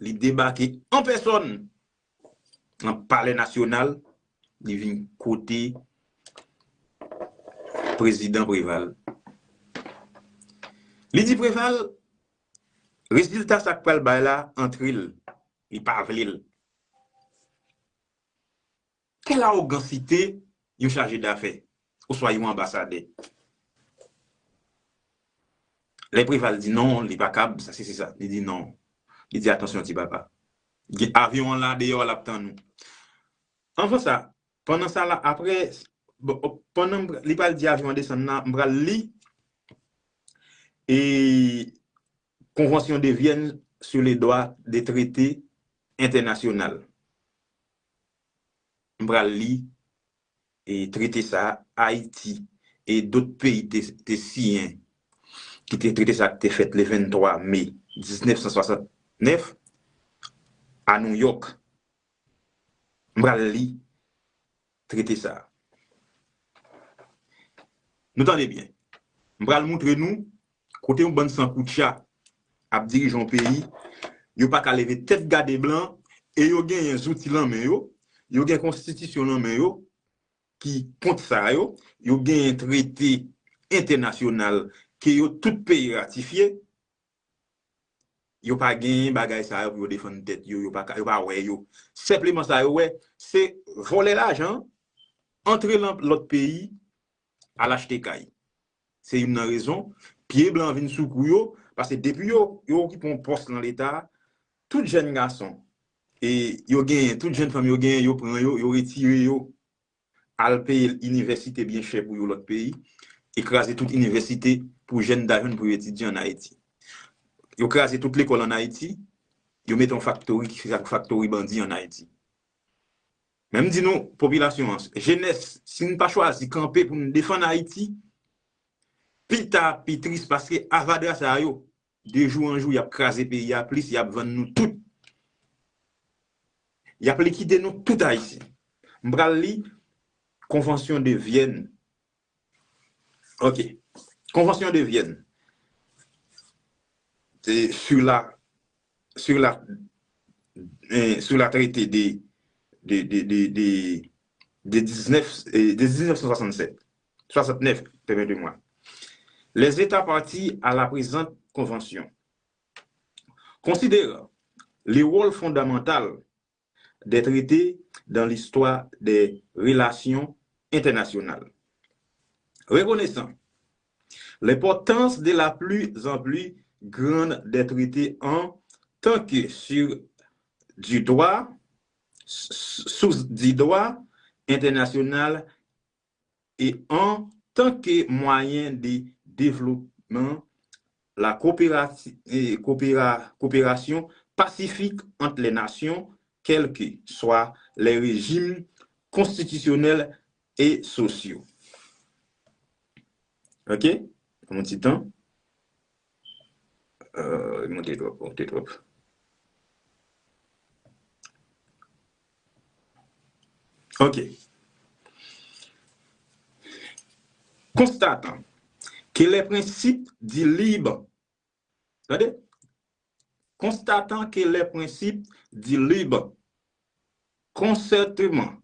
li debake an pèsòn nan Palè Nasyonal, li vin kote Prezidan Preval. Li di Preval, rezilta sa k pral bay la antre l, li pa vle l. Kèl awogansite yon chaje dafè oswa yon anbasadè? Lè Preval di non, li pa kab, sa se sa. Li di non. Li di atansyon ti papa. Avyon an la deyò l ap tann ou. Anvan sa, pandan sa la, apre, bon, pandan li pral di avyon an desann la, m pral li e Convention de Vienne sur les droits des traités internationaux. M pral li e trete sa a, Ayiti e dòt peyi te, te siyen, ki te trete sa a ki te fèt le venntwa me diznèf san swasannnèf a New York. M pral li trete sa a. Nou tande byen. M pral montre nou kote yon bann sankoutcha ap dirije yon peyi, yo pa ka leve tèt gade blan, e yo genyen zouti lan men yo, yo gen konstitisyon lan men yo ki kont sa yo, yo genyen trete entènasyonal ke yo tout peyi ratifye, yo pa genyen bagay sa yo pou yo defann tèt yo, yo pa ka, yo pa wè yo. Senpleman sa yo wè, se vòlè lajan, antre lan lòt peyi, al achte kay. Se youn nan rezon pye blan vin sou kou yo, paske depi yo, yo okipe yon pòs nan Leta, tout jèn gason, e yo genyen, tout jèn fanm yo genyen, yo pran yo, yo retire yo, al peye inivèsite byen chè pou yo lòt peyi, e kraze tout inivèsite pou jèn Dajwenn pou yo etidye ann Ayiti. Yo kraze tout lekòl ann Ayiti, yo mete yon faktori ki se faktori bandi ann Ayiti. Men m di nou, popilasyon an, jenès, si n pa chwazi kanpe pou n defann Ayiti, pi ta, pi tris, paske avadra sa yo, de jou an jou, y ap kraze peyi a plis, y ap vann nou tout. Y ap likide nou tout Ayisyen. M pral li Convention de Vienne. Ok. Convention de Vienne. C'est sur la, sur la, eh, sur la traité de, de, de, de, de, de dix-neuf, eh, de dix-neuf cent soixante-sept. Soixante-neuf, permettez-moi. Les États parties à la présente convention. Considérant le rôle fondamental des traités dans l'histoire des relations internationales. Reconnaissant l'importance de la plus en plus grande des traités en tant que sur du droit, source du droit international et en tant que moyen de développement la coopération pacifique entre les nations, quels que soient les régimes constitutionnels et sociaux. Ok? Yon ti tan. Euh, monte twòp, monte twòp. Ok. Constatant que les principes du libre, tande? Constatant que les principes du libre consentement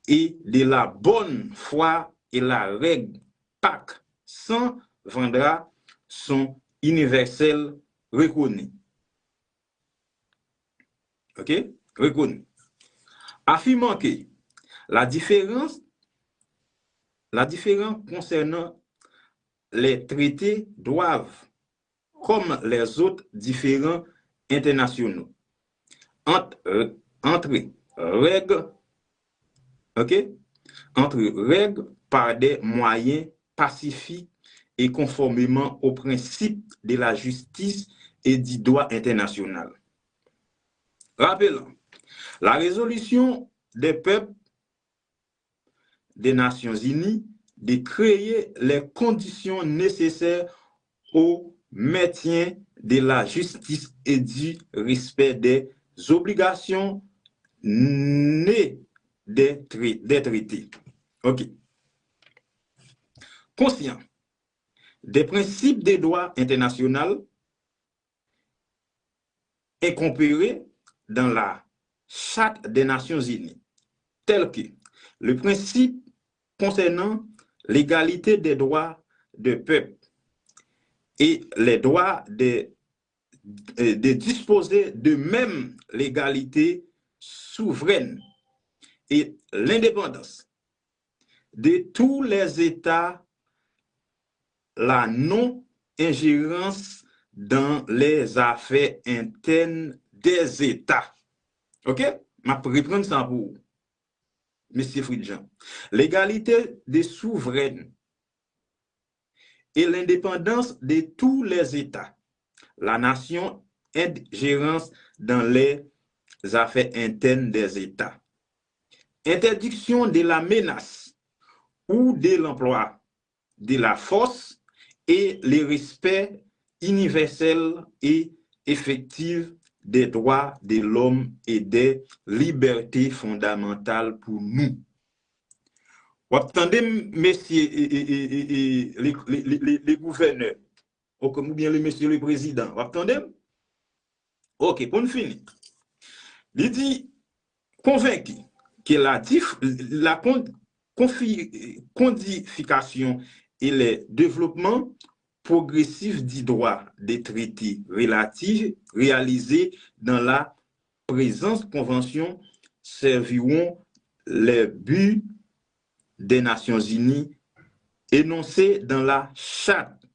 et de la bonne foi et la règle pacte sans vendra sont universelles reconnues. Ok? Reconnues. Affirmant que la différence, la différence concernant les traités doivent, comme les autres différends internationaux, entre, entre règles, ok, entre règles par des moyens pacifiques et conformément aux principes de la justice et du droit international. Rappelant la résolution des peuples des Nations Unies de créer les conditions nécessaires au maintien de la justice et du respect des obligations nées des, des traités. Ok. Conscient des principes de droit international incorporés dans la Charte des Nations Unies, tels que le principe concernant l'égalité des droits de peuple et les droits de, de disposer de même l'égalité souveraine et l'indépendance de tous les États, la non-ingérence dans les affaires internes des États. Ok? M ap reprann sa pou ou, mesye Fritjean. L'égalité des souveraines et l'indépendance de tous les États, la non-ingérence dans les affaires internes des États, interdiction de la menace ou de l'emploi de la force et le respect universel et effectif des droits de l'homme et des libertés fondamentales pour nous. W ap tande m, mesye, e, e, e, e, e, le, le, le, le, le gouvènè, oubyen le mesye le prezidan. W ap tande m? Ok, pou n fini. Li di, convaincu que la, dif, la con, confi, codification et le développement progressif du droit des traités relatifs réalisés dans la présente convention serviront les buts des Nations Unies énoncés dans la charte,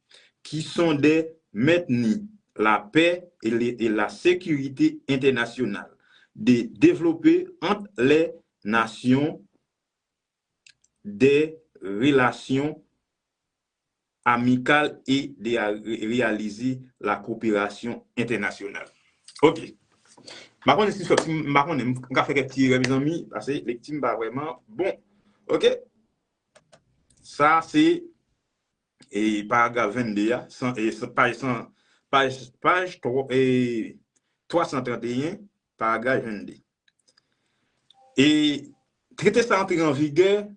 qui sont de maintenir la paix et, les, et la sécurité internationale, de développer entre les nations des relations amicales et de réaliser la coopération internationale. Ok. M pa konnen si m pa konnen, m ka fè kèk ti erè, mezanmi, paske lekti m pa vrèman bon. Ok. Sa se e paragraf vennde a, san, e, san, paj san, paj, paj twa, e, twa san trannteyen, paragraf vennde. E trete sa antre an vigè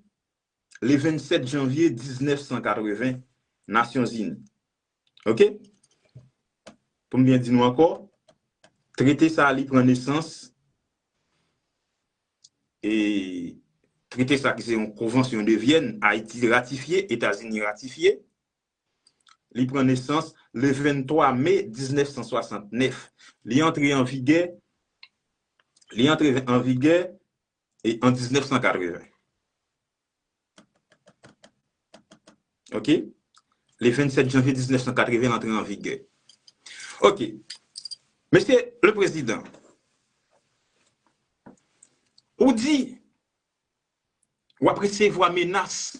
le vennsèt janvye diznèf san katreven, Nasyonzini. Ok? Pou m byen di nou ankò, trete sa li pran nesans e trete sa ki se yon konvansyon de Vyèn, Ayiti ratifye, Etazini ratifye. Li pran nesans le venntwa me diznèf san swasantnèf. Li antre an vigè, li antre an vigè e an diznèf san katreven. Ok? Le vennsèt janvye diznèf san katreven, l antre an vigè. Ok. Mesye le Prezidan, ou di w ap resevwa menas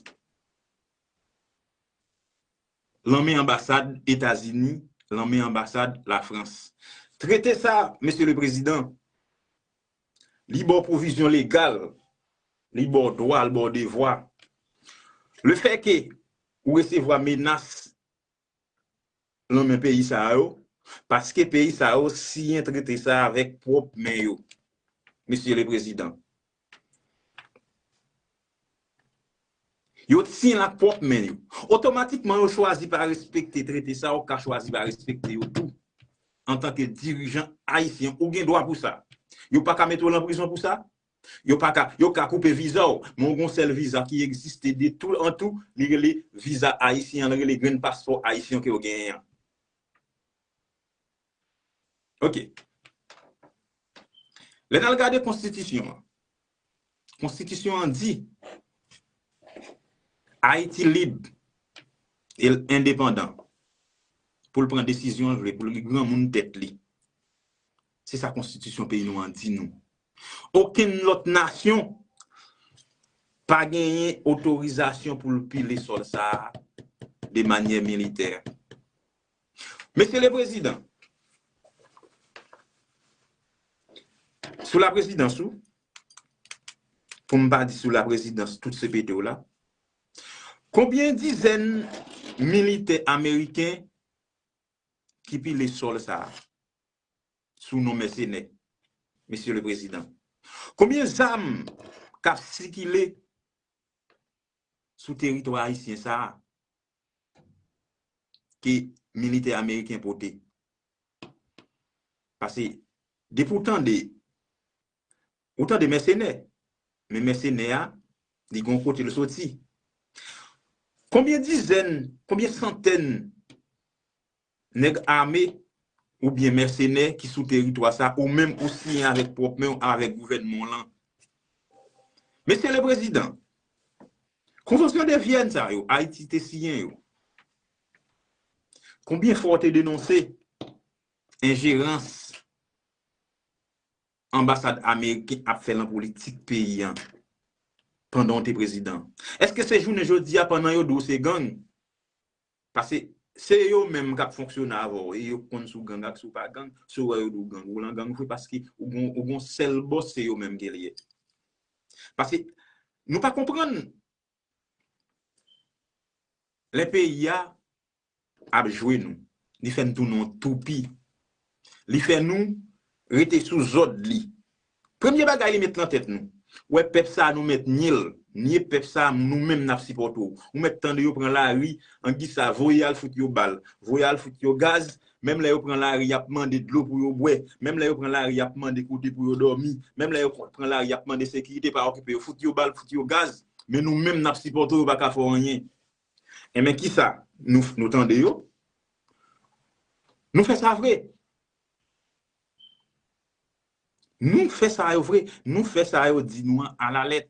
lanmen anbasad Etazini, lanmen anbasad Lafrans. Trete sa, Mesye le Prezidan, li ba w pwovizyon legal, li ba w dwa, li ba w devwa. Le fè ke ou resevwa menas lanmen peyi sa yo, paske peyi sa yo siyen trete sa avèk pwòp men yo, Mesye le Prezidan. Yo siyen l ak pwòp men yo. Otomatikman, yo chwazi pa respekte trete sa, ou ka chwazi pa respekte yo tou. Antanke dirijan ayisyen, ou gen dwa pou sa. Yo pa ka mete w nan prizon pou sa. Yo pa ka, yo ka koupe viza w, men w gon sèl viza ki egziste de tou an tou, li rele viza ayisyen an, li rele grenn paspò ayisyen ke w genyen an. Ok. Lè n al gade konstitisyon an, konstitisyon an di Ayiti lib e l endepandan pou l pran desizyon l vle, pou l granmoun tèt li. Se sa konstitisyon peyi nou an di nou. Okenn lòt nasyon pa genyen otorizasyon pou l pile sòl sa a de manyè militè. Mesye le Prezidan, sou laprezidans ou, pou m pa di sou laprezidans tout C P T ou la, konbyen dizèn militè ameriken ki pile sòl sa a sou non mèsenè, Mesye le Prezidan? Konbyen zam k ap sikile sou teritwa ayisyen sa a ke militè ameriken pote? Paske depi w tande, ou tande mèsenè, men mèsenè a, li gon kote l soti. Konbyen dizèn, konbyen santèn nèg ame oubyen mèsenè ki sou teritwa sa, ou menm ou siyen avèk pwòp men w avèk gouvènman w lan? Mesye le Prezidan, konvansyon de Vyèn sa yo, Ayiti te siyen yo. Konbyen fwa w te denonse enjerans anbasad ameriken ap fè nan politik peyi an pandan w te prezidan? Èske se jounen jodi a pandan yo di w se gang? Paske se yo menm k ap fonksyone avè w, e yo konn si w gang ak si w pa gang, si w wè yo di w gang, ou lan gang vre paske ou gon, ou gon sèl bòs, se yo menm ke l ye. Paske nou pa konprann lè peyi a ap jwe nou, li fè n tounen yon toupi. Li fè nou rete sou zòd li. Premye bagay li met nan tèt nou. Ou wè pèp sa a nou mèt nye l, nye pèp sa a nou menm n ap sipòte w. Ou mèt tande yo pran lari, angi sa, voye al fout yo bal, voye al fout yo gaz, menm lè yo pran lari y ap mande dlo pou yo bwè, menm lè yo pran lari y ap mande kote pou yo dòmi, menm lè yo pran lari y ap mande sekirite pa okipe yo, fout yo bal, fout yo gaz, men nou menm n ap sipòte w, yo pa ka fè w anyen. Enben kisa? Nou, nou tande yo? Nou fè sa vre. Nou fè sa yo vre. Nou fè sa yo di nou an alalèt.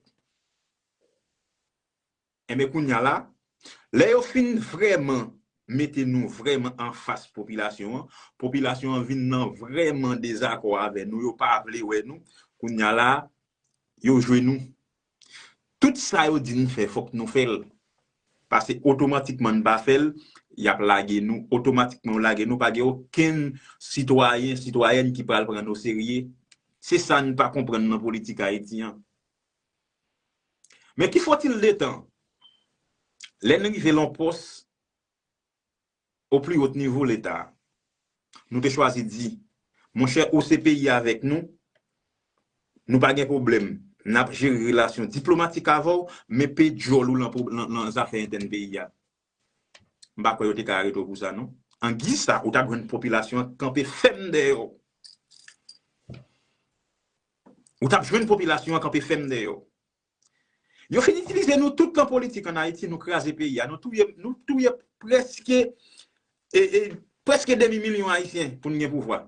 Enben kounye a la, lè yo fin vrèman mete nou vrèman anfas popilasyon an. Popilasyon an vin nan vrèman dezakò avè nou. Yo pa vle wè nou. Kounye a la, yo jwe nou. Tout sa yo di n fè, fòk nou fè l. Paske otomatikman n pa fè l, y ap lage nou. Otomatikman yo lage nou, pa gen okenn sitwayen, sitwayèn ki pral pran n oserye. Se sa n pa konprann nan politik Ayiti an. Men ki fòtil de tan, lè n rive lan pòs, o pli wot nivo Leta, nou te chwazi di, monchè, ou se peyi avèk nou, nou pa gen pwoblèm. N ap jere relasyon diplomatik avè w, men pe djòl ou lan, lan, lan zafè entèn peyi a. M pa kwè yo te ka arete w pou sa, non. An giz sa, ou t ap jwenn popilasyon an kanpe fèm dèyè w. Ou t ap jwenn popilasyon an kanpe fèm dèyè w. Yo fin itilize nou tout lan politik ann Ayiti, nou kraze peyi a, nou touye, nou touye prèske, e, e, prèske demi milyon Ayisyen pou n gen pouvwa.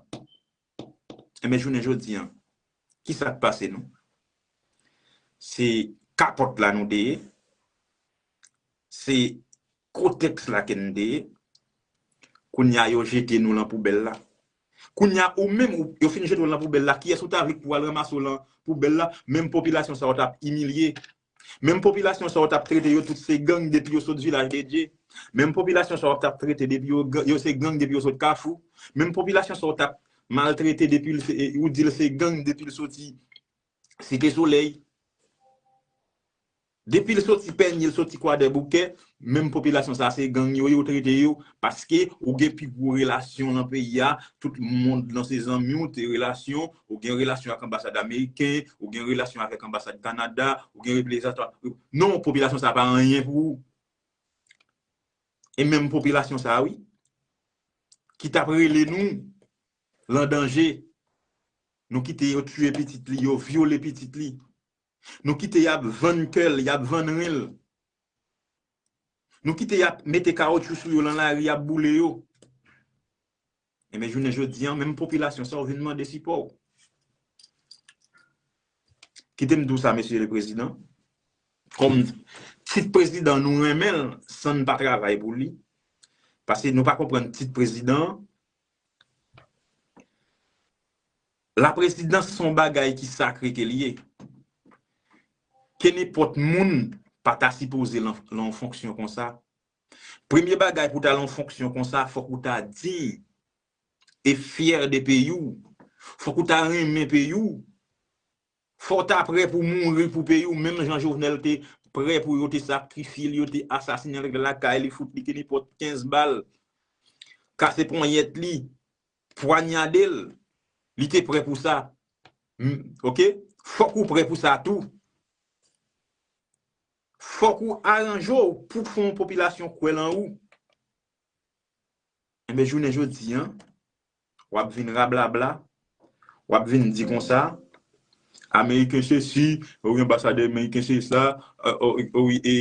Enben, jounen jodi an, ki sa k pase nou? Se kapòt la nou te ye, se kotèks la ke n te ye. Kounye a, yo jete nou lan poubèl la. Kounye a, ou menm, ou, yo fin jete w lan poubèl la, kiyès ou ta vle pou al ranmase w lan poubèl la? Menm popilasyon sa yo t ap imilye. Menm popilasyon sa yo t ap trete yo tout se gang depi yo sot Vilaj de Dye. Menm popilasyon sa yo t ap trete depi yo, yo se gang depi yo sot Kafou. Menm popilasyon sa yo t ap maltrete depi l se, e, ou di l se gang depi l soti Site Solèy. Depi l soti Pènye, l soti Kwadèboukè, menm popilasyon sa se gang yo, yo trete yo, paske ou gen pi gwo relasyon lan peyi a, tout mond lan se zanmi w, te relasyon, ou gen relasyon ak anbasad ameriken, ou gen relasyon avèk anbasad Kanada, ou gen reprezantan. Non, popilasyon sa pa anyen pou ou. E menm popilasyon sa, wi, ki t ap rele nou lan danje, nou kite yo tiye pitit li, yo vyole pitit li. Nou kite y ap vann kè l, y ap vann ren l. Nou kite y ap mete kawotchou sou yo lan lari, y ap boule yo. Enben, jounen jodi an, menm popilasyon sa yo vin mande sipò w. Kite m di w sa, mesye le prezidan. Kòm tit prezidan, nou renmen l san n pa travay pou li. Paske nou pa konprann tit prezidan an. Laprezidans se yon bagay ki sakre ke l ye. Ke nenpòt moun pa ta sipoze lan, lan yon fonksyon konsa. Premye bagay pou w ta lan yon fonksyon konsa, fòk ou ta diy e fyè de peyi w. Fòk ou ta renmen peyi w. Fò w ta prè pou mouri pou peyi w, menm jan Jovenel te prè pou yo te sakrifye l, yo te asasinen l lakay li, fout li ke nenpòt kenz bal, kase ponyèt li, pwanyade l, li te prè pou sa. M, oke? Fòk ou prè pou sa tou. Fòk ou aranje w pou fè yon popilasyon kwè lan ou. Enben, jounen jodi an, w ap vin rablabla, w ap vin di konsa, Ameriken sesi, wi, anbasadè ameriken se sa, wi, e,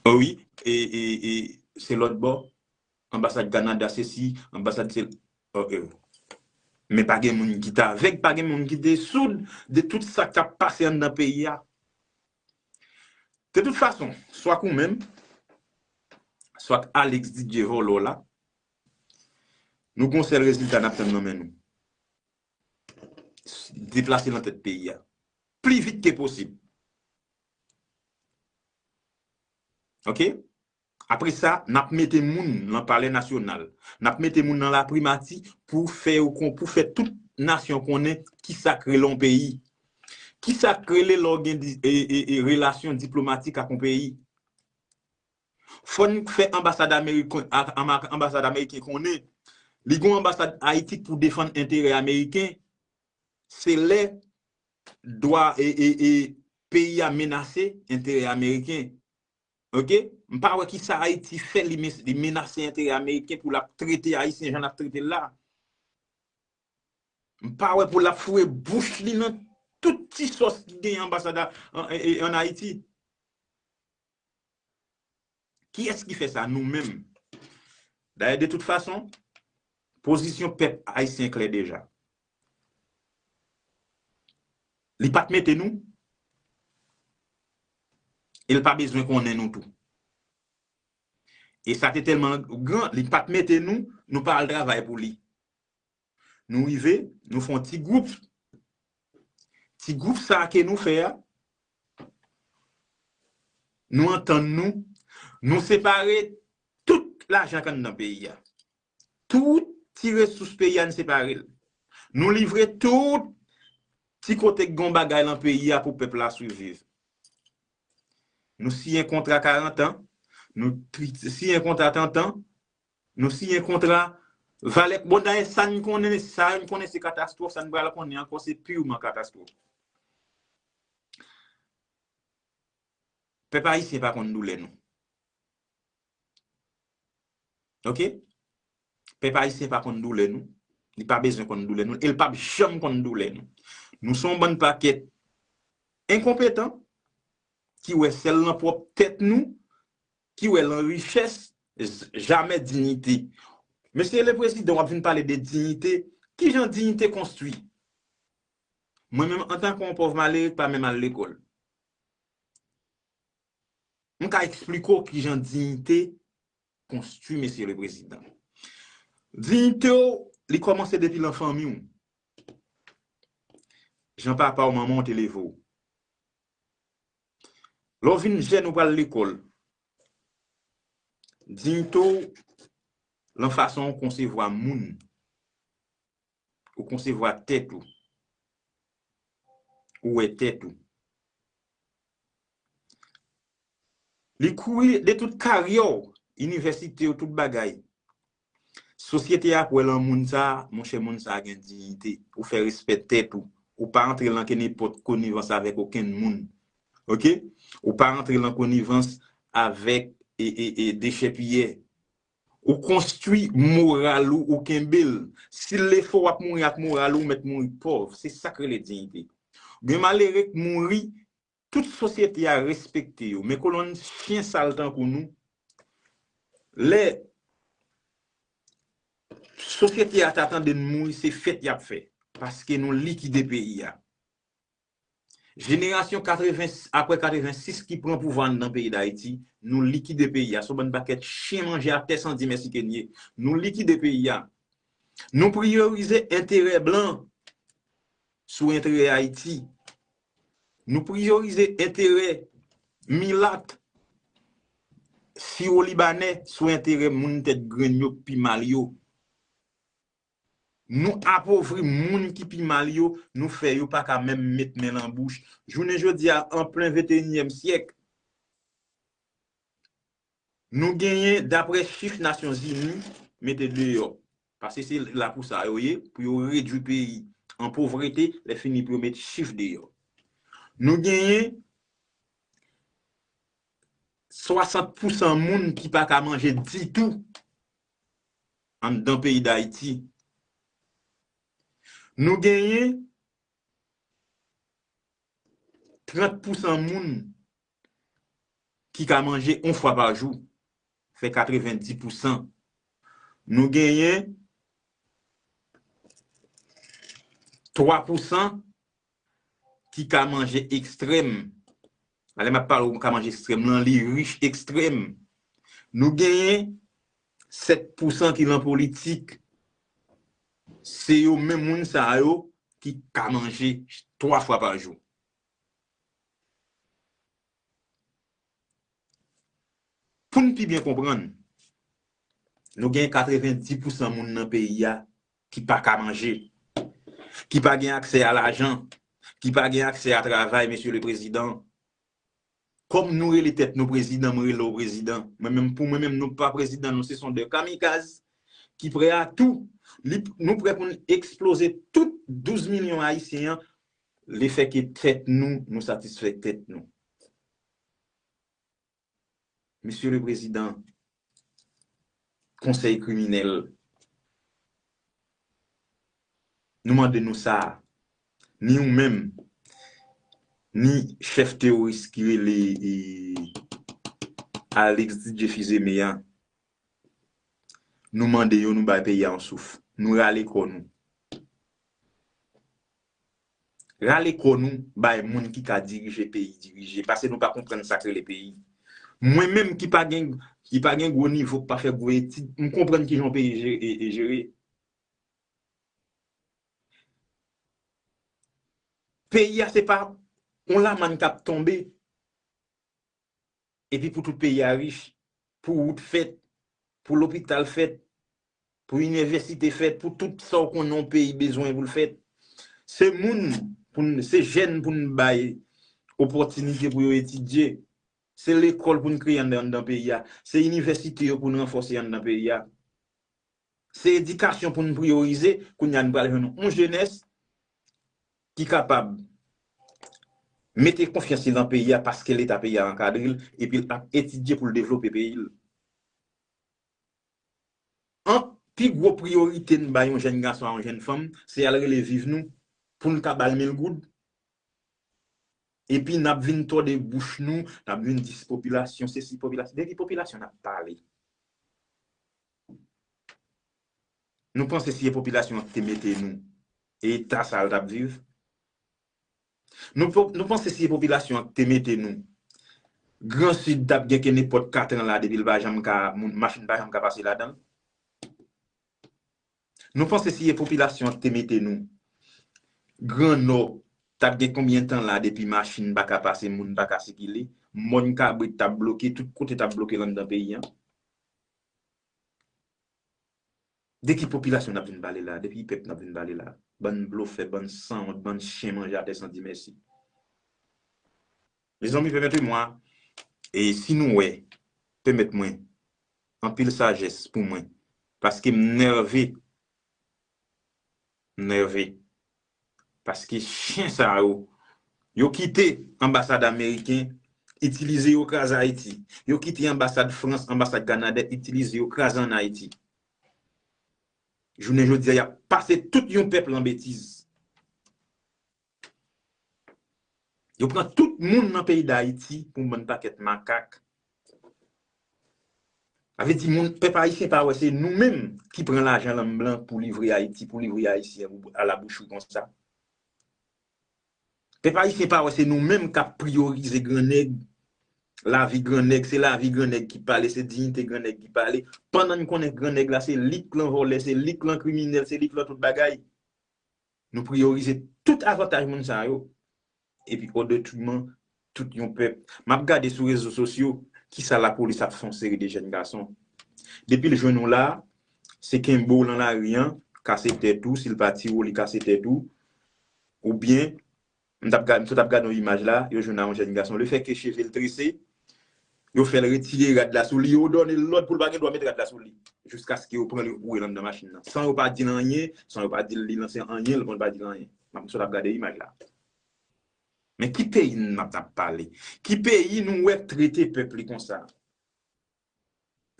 wi, e, e, e, se lòt bò, anbasad Kanada sesi, anbasad se, men pa gen moun ki te avèg, pa gen moun ki te soud de tout sa k ap pase anndan peyi a. De tout fason, swa k ou menm, swa k Alex Didier vòlò la, nou gon sèl rezilta n ap tann nan men nou. Deplase nan tèt peyi a. Pli vit ke posib. Oke? Apre sa, n ap mete moun nan palè nasyonal. N ap mete moun nan laprimati pou fè yo kon, pou fè tout nasyon konnen kisa k rele yon peyi. Kisa k rele lè w gen di, e, e, e, relasyon diplomatik ak yon peyi. Fò n fè anbasad ameriken, a, anba, anbasad ameriken konnen li gen yon anbasad Ayiti k pou defann enterè ameriken. Se lè dwa, e, e, e, peyi a menase enterè ameriken. Oke? M pa wè kisa Ayiti fè li, li menase enterè ameriken pou l ap trete Ayisyen jan l ap trete l la. M pa wè pou l ap foure bouch li nan tout ti sòs ki genyen anbasad a, an, e, e, ann Ayiti. Kiyès ki fè sa? Nou menm. Dayè, de tout fason, pozisyon pèp ayisyen klè deja. Li pa t mete nou, e l pa bezwen konnen nou tou. E sa te tèlman gran, li pa t mete nou, nou pa al travay pou li. Nou rive, nou fè yon ti gwoup. Ti gwoup sa ke nou fè a, nou antann nou, nou separe tout lajan k anndan peyi a. Tout ti resous peyi a, nou separe l. Nou livre tout ti kote k gon bagay lan peyi a pou pèp la swiviv. Nou siyen kontra karant an, nou tri- siyen kontra trant an, nou siyen kontra valè. Bon, dayè, sa n konnen, sa n konnen se katastwòf, sa n pral konnen ankò se piman katastwòf. Pèp ayisyen pa konn doulè nou. Oke? Pèp ayisyen pa konn doulè nou. Li pa bezwen konn doulè nou. E l p ap janm konn doulè nou. Nou se yon bann pakèt enkonpetan ki wè sèl nan pwòp tèt nou, ki wè lan richès, j- jamè diyite. Mesye le prezidan, w ap vin pale de diyite. Kijan diyite konstwi? Mwen menm, antanke yon pòv malere k pa menm al lekòl, m ka eksplike w kijan diyite konstwi, mesye le prezidan. Diyite w, li kòmanse depi lan fanmi w. Jan papa w, manman w te leve w. Lè w vin jèn, ou pral lekòl. Diyite w, lan fason w konsevwa moun. Ou konsevwa tèt ou. Ou wè tèt ou. Li kouri de tout karyè w, inivèsite w, tout bagay. Sosyete a kwè lan moun sa, monchè, moun sa gen diyite. Ou fè respè tèt ou. Ou pa antre lan kenenpòt konivans avèk okenn moun. Oke? Ou pa antre lan konivans avèk e, e, e, dechèpiyè. Ou konstwi moral ou, ou kenbe l. Si l lefè w ap mouri ak moral ou, ou mèt mouri pòv. Se sa k rele diyite. Gen malere k mouri, tout sosyete a respekte yo. Men kolonn chen sal tankou nou, lè sosyete a ta tande n mouri, se fèt y ap fè. Paske nou likide peyi a. Jenerasyon katreven, apre katrevensis ki pran pouvwa anndan peyi Dayiti, nou likide peyi a. Se yon bann pakèt chen manje atè san di mèsi ke n ye. Nou likide peyi a. Nou priyorize enterè blan sou enterè Ayiti. Nou priyorize enterè milat, siwo libanè sou enterè moun tèt grenn yo k pi mal yo. Nou apovri moun ki pi mal yo, nou fè yo pa ka menm met men lan bouch. Jounen jodi a, an plen venteyinyèm syèk, nou genyen, daprè chif Nasyonzini mete deyò, paske se la pou sa yo ye, pou yo redwi peyi an povrete, lè fini pou yo met chif deyò. Nou genyen swasant pousan moun ki pa ka manje ditou anndan peyi Dayiti. Nou genyen trant pousan moun ki ka manje yon fwa pa jou, fè katrevendis pousan. Nou genyen twa pousan ki ka manje ekstrèm. Lè m ap pale w ka manje ekstrèm lan, li rich ekstrèm. Nou genyen sèt pousan ki lan politik. Se yo menm moun sa yo ki ka manje twa fwa pa jou. Pou n pi byen konprann, nou gen katrevendis pousan moun nan peyi a ki pa ka manje, ki pa gen aksè a lajan, ki pa gen aksè a travay, mesye le prezidan. Kòm nou rele tèt nou prezidan, mwen rele w prezidan. Mwen menm, pou mwen menm, nou pa prezidan, nou se son de kamikaz ki prè a tou. Li, nou prè pou n eksploze tout douz milyon ayisyen an, lefètke tèt nou, nou satisfè tèt nou. Mesye le prezidan, konsèy kriminèl, nou mande nou sa, ni ou menm, ni chèf teworis ki rele, e, Alex D J Fils-Aimé a, nou mande yo, nou bay peyi a yon souf. Nou rale kò nou. Rale kò nou bay moun ki ka dirije peyi dirije, paske nou pa konprann sa k rele peyi. Mwen menm ki pa gen, ki pa gen gwo nivo, k pa fè gwo etid, m konprann kijan yon peyi jere, e, e jere. Peyi a se pa yon lamann k ap tonbe, epi pou tout peyi a rich, pou wout fèt, pou lopital fèt, pou inivèsite fèt, pou tout sa w konnen yon peyi bezwen pou l fèt. Se moun, pou n, se jèn pou n bay opòtinite pou yo etidye. Se lekòl pou n kreye anndan, anndan peyi a. Se inivèsite yo pou n ranfòse anndan peyi a. Se edikasyon pou n priyorize. Kounye a, n pral jwenn yon jenès ki kapab mete konfyans li nan peyi a paske Leta peyi a ankadre l, epi l ap etidye pou l devlope peyi l. An, pi gwo priyorite n bay yon jèn gason a yon jèn fanm, se al rele viv nou, pou n ka ba l mil goud. Epi n ap vin tòde bouch nou, n ap vin di se popilasyon, se si popilasyon. De ki popilasyon n ap pale? Nou panse si e popilasyon an ki te mete nou, e eta sa a l t ap viv? Nou, po- nou panse si e popilasyon an ki te mete nou, Gran Sid t ap gen ke nenpòt katran la, depi l pa janm ka, moun, machin pa janm ka pase ladan l? Nou panse si e popilasyon an ki te mete nou, Gran Nò t ap gen konbyen tan la depi machin pa ka pase, moun pa ka sikile, mòn kabrit t ap bloke, tout kote t ap bloke anndan peyi an? De ki popilasyon n ap vin pale la? De ki pèp n ap vin pale la? Bann blofè, bann sanwont, bann chen manje atè san di mèsi. Mezanmi, pèmèt mwen, e si nou wè, pèmèt mwen, anpil sajès pou mwen, paske m nève, m nève. Paske chen sa yo, yo kite anbasad ameriken itilize yo kraze Ayiti. Yo kite anbasad Frans, anbasad Kanada itilize yo kraze ann Ayiti. Jounen jodi a, y ap pase tout yon pèp lan betiz. Yo pran tout moun nan peyi Dayiti pou yon bann pakèt makak. Sa vle di moun, pèp ayisyen pa wè se nou menm ki pran lajan lanm blan pou livre Ayiti, pou livre Ayisyen a la bouchri konsa. Pèp ayisyen pa wè se nou menm k ap priyorize grannèg, lavi grannèg, se lavi grannèg ki pale, se diyite grannèg ki pale. Pandan n konnen grannèg la, se li k lan vòlè, se li k lan kriminèl, se li k lan tout bagay. Nou priyorize tout avantaj moun sa yo. Epi o detriman tout yon pèp. M ap gade sou rezo sosyo kisa lapolis ap fè yon seri de jèn gason. Depi l jwenn ou la, se kenbe w lan lari an, kase tèt ou, si l pa tire w, li kase tèt ou. Oubyen, m t ap gade, m sot ap gade yon imaj la, yo jwenn a yon jèn gason. Lefètke cheve l trese, yo fè l retire rad la sou li, yo done l lòd pou l pa gen dwa met rad la sou li. Jiskaske yo pran l, yo voye l anndan machin nan. San yo pa di l anyen, san yo pa di l li lanse anyen, l pa di l anyen. M ap sot ap gade imaj la. Men ki peyi n ap, ap pale? Ki peyi nou wè k trete pèp li konsa?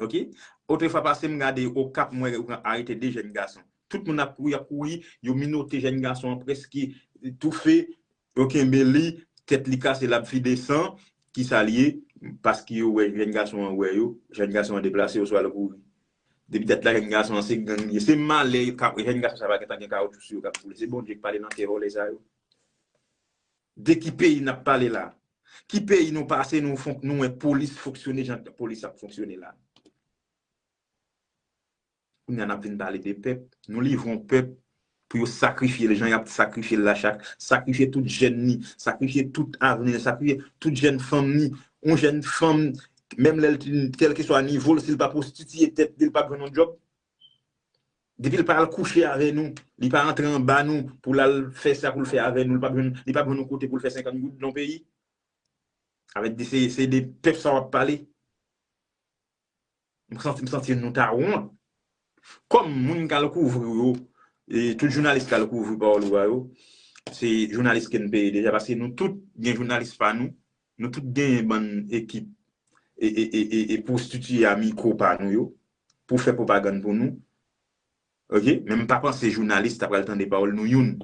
Oke? Otrefwa pase m gade Okap, m wè yo arete de jèn gason. Tout moun ap kouri, ap kouri, yo minote jèn gason an, prèske toufe, yo kenbe li, tèt li kase, l ap vide san, kisa l ye? Paske yo wè jèn gason an, wè yo, jèn gason an deplase, oswa l kouri. Depi dat la, jèn gason an se gang li ye. Se malè, jèn gason sa pa gentan gen kawotchou sou yo k ap boule. Se Bondye k pale nan kè vòlè sa yo. De ki peyi n ap pale la? Ki peyi nou pase, nou, nou wè polis fonksyone jan polis ap fonksyone la? Kounye a n ap vin pale de pèp. Nou livre yon pèp pou yo sakrifye l jan y ap sakrifye l la chak, sakrifye tout jèn ni, sakrifye tout avni, sakrifye tout jèn fanm ni. Yon jèn fanm, menm lè l, kèlkeswa nivo l, si l pa pwostitiye tèt li, l p ap jwenn yon djòb. Depi l pa al kouche avè nou, li pa antre anba nou pou l al fè sa pou l fè avè nou, li p ap jwenn, li p ap jwenn yon kote pou l fè senkant goud nan peyi. Avèk de, se, se de pèp sa w ap pale. M santi, m santi nou ta wont. Kòm moun k al kouvri yo, e tout jounalis k al kouvri pawòl ou a yo, se jounalis ke n peye deja, paske nou tout gen jounalis pa nou, nou tout gen bann ekip e, e, e, e, e pwostitiye a mikwo pa nou yo, pou fè pwopagann pou nou. Oke? Men m pa panse jounalis ta pral tande pawòl nou youn.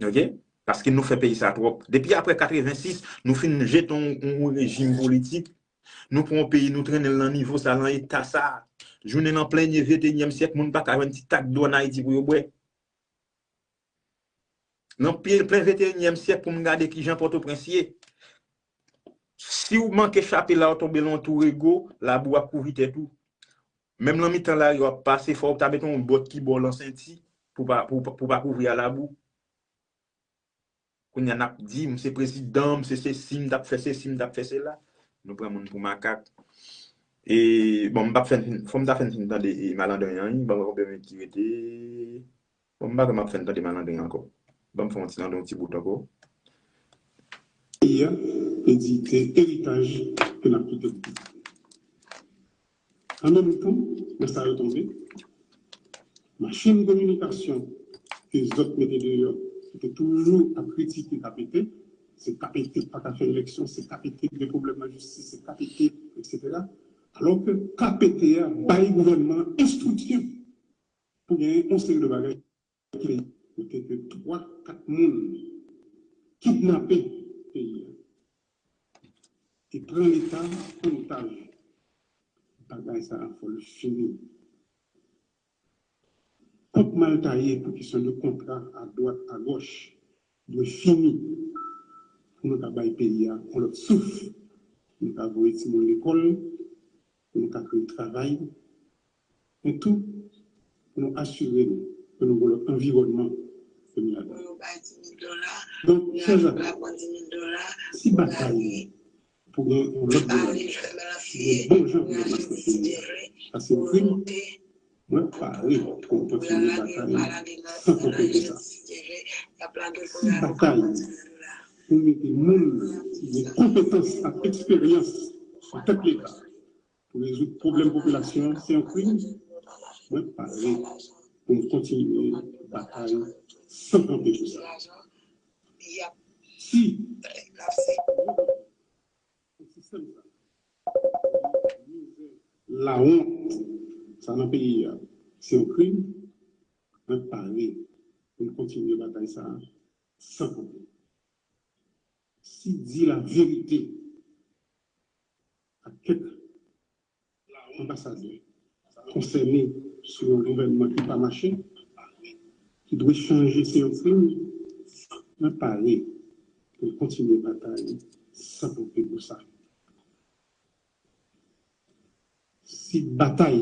Oke? Paske nou fè peyi sa twòp. Depi apre katrevensis, nou fin jete yon, yon rejim politik. Nou pran yon peyi, nou trennen l nan nivo sa, nan eta sa. Jounen nan plen venteyinyèm syèk, moun pa ka jwenn ti tak dlo ann Ayiti pou yo bwè. Nan pye, plen venteyinyèm syèk, pou m gade kijan Pòtoprens ye. Si w manke chape la, w tonbe nan yon tou rego, labou ap kouvri tèt ou. Menm nan mitan lari w ap pase, fò w ta mete yon bòt ki ba w nan senti pou pa, pou, pou pa kouvri a labou. Kounye a n ap di, "M se prezidan, m se sesi, m t ap fè sesi, m t ap fè sela." Nou pran moun pou makak. E, bon, m p ap fè, fò m ta fè n fin tande, e, malandren an, wi. Ban m konbyen minit ki rete. Bon, m pa kwè m ap fè n tande malandren ankò. Ban m fè yon ti tande yon ti bout ankò. Peyi a, e di te eritaj ke n ap kite pou pitit. An menm tan, nan sa yo tonbe, machin kominikasyon ke zòt mete deyò, ki te toujou ap kritike K P T, se K P T k pa ka fè eleksyon, se K P T ki gen pwoblèm nan jistis, se K P T, etsetera. Alò ke K P T a bay gouvènman an enstriksyon pou genyen yon seri de bagay kle, kote ke twa, kat moun kidnape peyi a e pran Leta an otaj. Bagay sa a fò l fini. Kont mal taye pou kesyon de kontra adwat, agòch dwe fini pou nou ka bay peyi a yon lòt souf, pou nou ka voye timoun lekòl, pou nou ka kreye travay, men tou pou nou asire nou ke nou gen lòt anviwònman ke nou ladan. Donk, chè zanmi, si batay pou gen yon lòt gouvènman, pou gen bon jan gouvènman nan peyi a, sa se yon krim, mwen pare pou m kontinye batay san kanpe pou sa. Si batay pou mete moun ki gen konpetans ak eksperyans nan tèt Leta pou rezoud pwoblèm popilasyon an, se yon krim, mwen pare pou m kontinye batay san kanpe pou sa. Si sistèm sa, lawont sa nan peyi a, se yon krim, mwen pare pou m kontinye batay sa a san kanpe. Si di laverite ak kèk anbasadè konsène sou yon gouvènman ki pa mache, ki dwe chanje, se yon krim, mwen pare pou m kontinye batay san kanpe pou sa. Si batay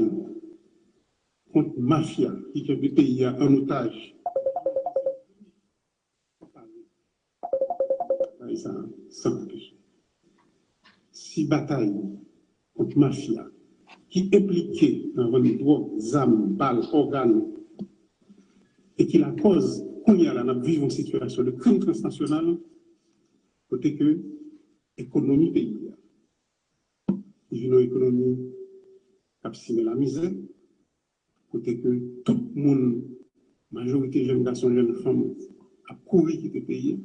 kont mafya ki kenbe peyi a an otaj, batay sa a san kanpe. Si batay kont mafya ki enplike nan vann dwòg, zam, bal, ògàn, e ki lakòz kounye a la n ap viv yon sitiyasyon de krim transnasyonal, kote ke ekonomi peyi a, li vin yon ekonomi k ap simen lamizè, kote ke tout moun, majorite jèn gason, jèn fanm, ap kouri kite peyi a,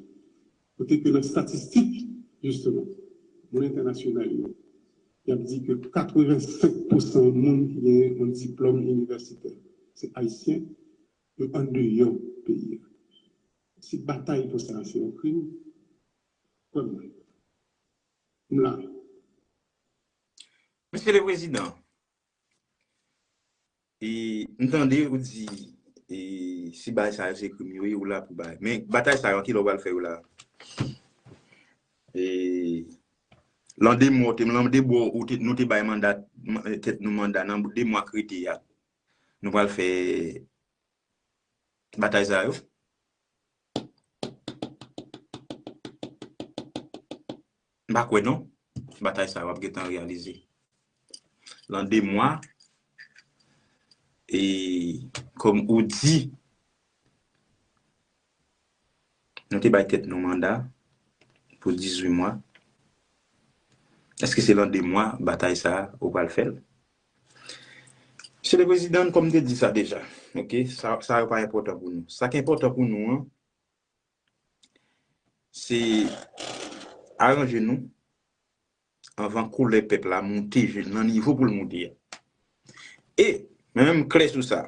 kote ke nan estatistik, jisteman, moun entènasyonal yo, y ap di ke katrevensenk pousan moun ki gen yon diplòm inivèsitè, se Ayisyen, yo andeyò peyi a. Si batay pou sa se yon krim, kwè mwen, m la. Mesye le Prezidan, e, m tande ou di, e, si bagay sa yo se krim yo ye, ou la pou bagay. Men batay sa yo, kilè w pral fè yo la? E, lan de mwa, ou te, lan de mwa, ou te, nou te bay manda, tèt nou manda, nan de mwa k rete a, nou pral fè batay sa yo? M pa kwè non. Batay sa yo ap gentan reyalize. Lan de mwa, e kòm ou di, nou te bay tèt nou manda pou dizuit mwa. Èske se lan de mwa batay sa a ou pral fè l? Mesye le Prezidan, kòm m te di sa deja, oke, sa, sa yo pa enpòtan pou nou. Sa k enpòtan pou nou an, se aranje nou anvan koulè pèp la monte nan nivo pou l monte a. E, men menm klè sou sa,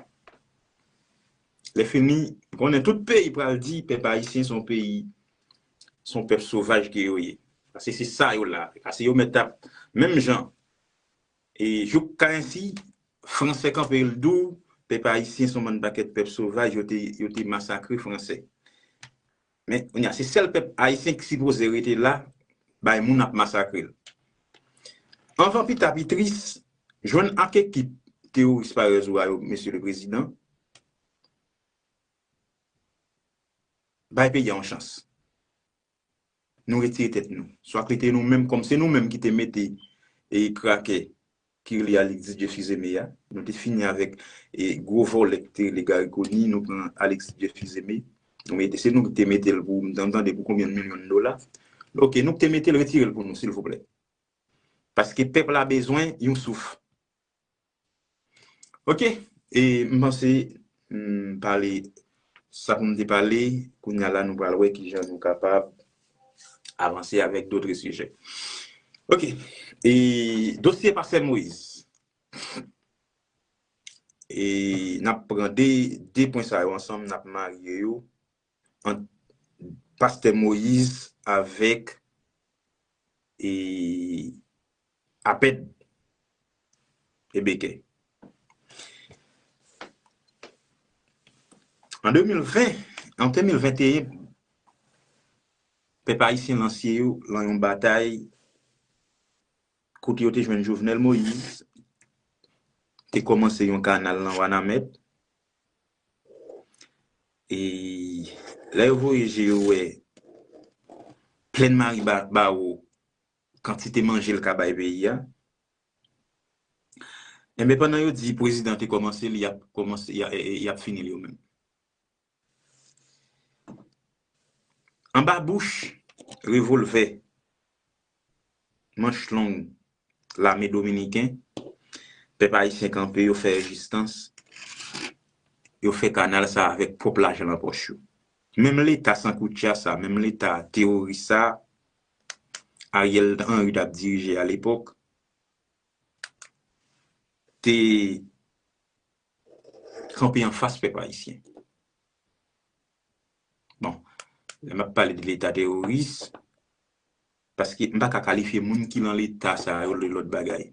lè fini, konnen tout peyi pral di pèp ayisyen se yon peyi, se yon pèp sovaj ke yo ye. Paske se sa yo la. Paske yo mèt ap, menm jan, e jouk ka ensi, Fransè kanpe l di w, pèp ayisyen se yon bann pakèt pèp sovaj, yo te, yo te masakre Fransè. Men, kounye a, se sèl pèp ayisyen ki sipoze rete la, bay moun ap masakre l. Anvan pita pi tris, jwenn ak ekip teworis parèz ou a yo, Mesye le Prezidan, bay peyi a yon chans. Nou retire tèt nou. Swa ki te nou menm, kòm se nou menm ki te mete e krakè ki rele Alexis Dieuphizeme a. Nou te fini avèk e gwo vòlè ki te rele Garry Conille, nou pran Alexis Dieuphizeme. Nou mete, se nou ki te mete l pou, m t ap tande pou konbyen milyon dola. Ok, nou ki te mete l, retire l pou nou, silvouplè. Paske pèp la bezwen yon souf. Ok, e m panse m pale sa pou m te pale, kounye a la nou pral wè kijan nou kapab avanse avèk dòt sijè. Ok, e dosye Pastè Moïse. E n ap pran de, de pwen sa yo ansanm, n ap marye yo ant Pastè Moïse avèk e, Apèd e Bekè. An de mil ven, an de mil venteyen, pèp ayisyen lanse yo lan yon batay kote yo te jwenn Jovenel Moïse, te kòmanse yon kanal lan Wanament. E lè yo voye je yo wè Plèn Mari Ba-, Bawo, kantite manje l ka bay peyi a. Enben, pandan yo di prezidan te kòmanse l, y ap kòmanse, y a-, y ap fini l yo menm. Anba bouch, revòlvè, manch long, lame dominiken, pèp ayisyen kanpe, yo fè rezistans, yo fè kanal sa avèk pwòp lajan nan pòch yo. Menm leta sankoutcha sa, menm leta teworis sa, Ariel Henry t ap dirije alepòk, te kanpe anfas pèp ayisyen. Bon, lè m ap pale de leta teworis, paske m pa ka kalifye moun ki lan leta sa yo de lòt bagay.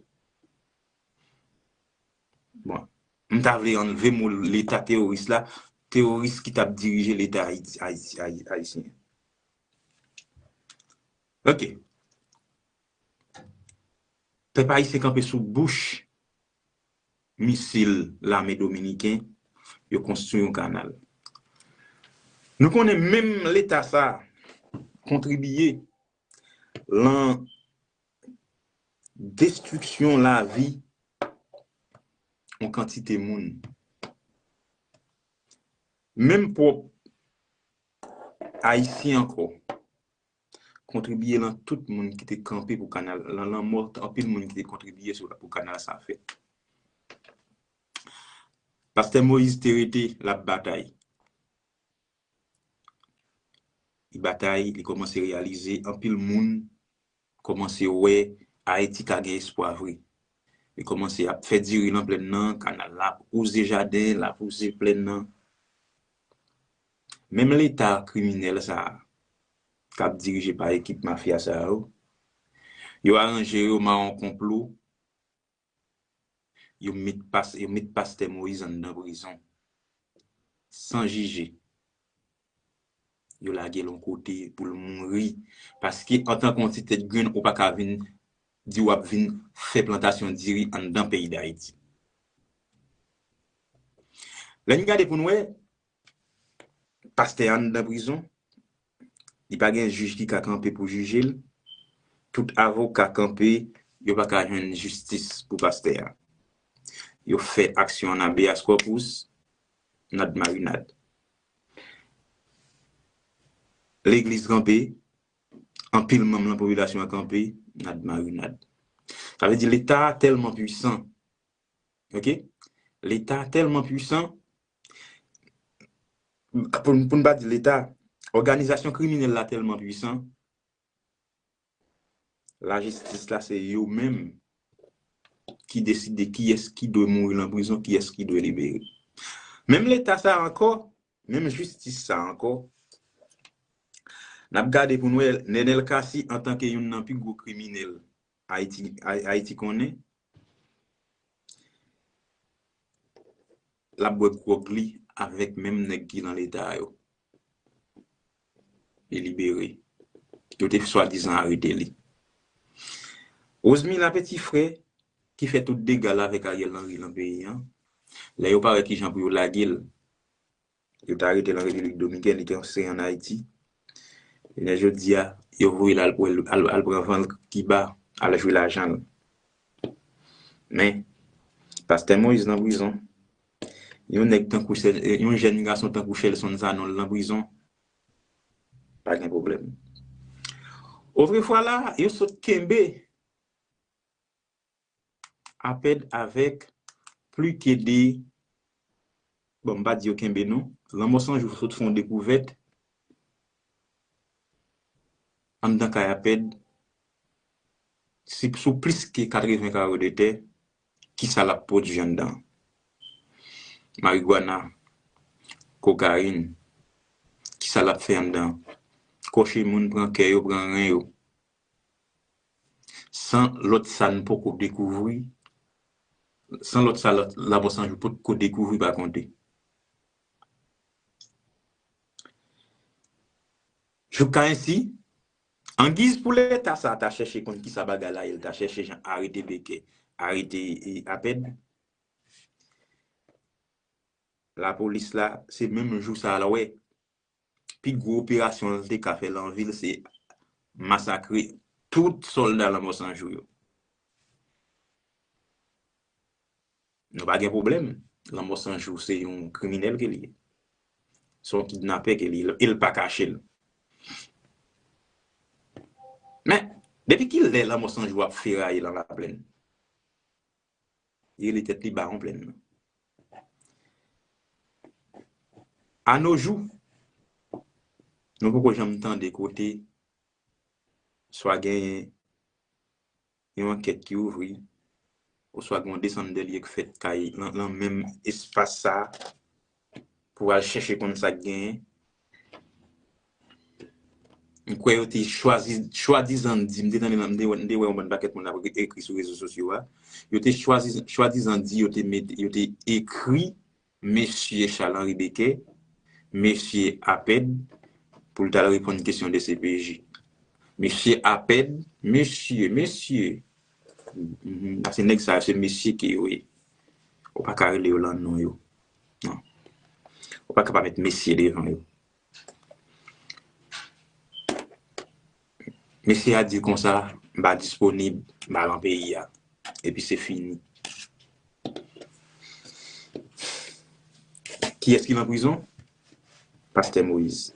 Bon, m ta vle anlve mo leta teworis la, teworis ki t ap dirije leta Ayiti, Ayiti, Ayi-, ayisyen. Ok. Pèp ayisyen kanpe sou bouch misil lame dominiken, yo konstwi yon kanal. Nou konnen menm leta sa kontribiye lan destriksyon lavi yon kantite moun. Menm pwòp Ayisyen ankò kontribiye lan tout moun ki te kanpe pou kanal, lan lanmò anpil moun ki te kontribiye sou, pou kanal sa fèt. Pastè Moïse te rete, l ap batay. Li batay, li kòmanse reyalize anpil moun kòmanse wè Ayiti ka gen espwa vre. Li kòmanse ap fè diri lan plèn nan, kanal la ap wouze jaden, l ap wouze plèn nan. Menm leta kriminèl sa a, k ap dirije pa ekip mafya sa yo, yo aranje yo mawon konplo, yo met pas-, yo met pastè Moïse anndan prizon. San jije. Yo lage l yon kote pou l mouri. Paske antanke yon ti tèt grenn, ou pa ka vin di w ap vin fè plantasyon diri anndan peyi Dayiti. Lè n gade pou n wè, pastè a anndan prizon, li pa gen jij ki ka kanpe pou jije l, tout avoka kanpe, yo pa ka jwenn jistis pou pastè a. Yo fè aksyon an habeas corpus, nad marinad. Legliz kanpe, anpil manm nan popilasyon an kanpe, nad marinad. Sa vle di leta a tèlman pwisan, ok? Leta a tèlman pwisan, pou, pou n pa di leta, òganizasyon kriminèl la tèlman pwisan, lajistis la se yo menm ki deside kiyès ki dwe mouri nan prizon, kiyès ki dwe libere. Menm leta sa a ankò, menm jistis sa a ankò, n ap gade pou n wè Nenel Cassy antanke youn nan pi gwo kriminèl Ayiti, Ay-, Ayiti konnen, l ap bwè gwòg li avèk menm nèg ki nan leta yo. Li libere. Yo te swadizan arete li. Rosemila Petit Frère, ki fè tout dega l avèk Ariel Henry lan peyi an, lè yo pa wè kijan pou yo lage l, yo t arete l an Repiblik Dominikèn, li te yon sere ann Ayiti. Jounen jodi a, yo voye l al, al, al pran van l Kiba, al jwe lajan l. Men, pastè Moïse nan prizon, yon nèg tankou Sè-, yon jèn gason tankou Shelson Sanon nan prizon, pa gen pwoblèm. Otrefwa la, yo sot kenbe Apèd avèk pli ke de, bon, m pa di yo kenbe non, Lanmò San Jou sot fè yon dekouvèt anndan kay Apèd, si, sou plis ke katreven kawo de tè, kisa l ap pwodui anndan? Marigwana, kokayin, kisa l ap fè anndan? Kòche moun, pran kè yo, pran ren yo. San lòt sa n poko dekouvri, san lòt sa lòt Lanmò San Jou potko dekouvri pa konte. Joukayensi, angiz pou Leta sa ta chèche konn kisa bagay la ye, l ta chèche jan arete Beke, arete, e, Apèd. Lapolis la, se menm jou sa a l wè. Pi gwo operasyon l te ka fè lan vi l, se masakre tout sòlda Lanmò San Jou yo. Nou pa gen pwoblèm. Lanmò San Jou se yon kriminèl ke li ye. Se yon kidnapè ke li ye. E l pa kache l. Men, depi kilè Lanmò San Jou ap feraye lan Laplèn? Li rele tèt li Bawon Plèn nan. Anojou, nou poko janm tande kote swa genyen yon ankèt ki ouvri, oswa gen yon desann dèlye k fèt kay lan, lan menm espas sa a, pou al chèche konn sa k genyen. M kwè yo te chwazi, chwadizan di, m te tande, m te wè, m te wè yon bann pakèt moun ap ekri sou rezo sosyo a. Yo te chwazi, chwadizan di yo te mete, yo te ekri mesye Charles Henri Becker, mesye Apèd, pou l t al reponn kesyon D C P J. Mesye Apèd, mesye, mesye. Mhm. Paske nèg sa yo se mesye ke yo ye. Ou pa ka rele yo lan non yo. Non. Ou pa ka pa met mesye devan yo. Mesye a di konsa, m pa disponib, m pa lan peyi a. Epi se fini. Kiyès ki lan prizon? Pastè Moïse.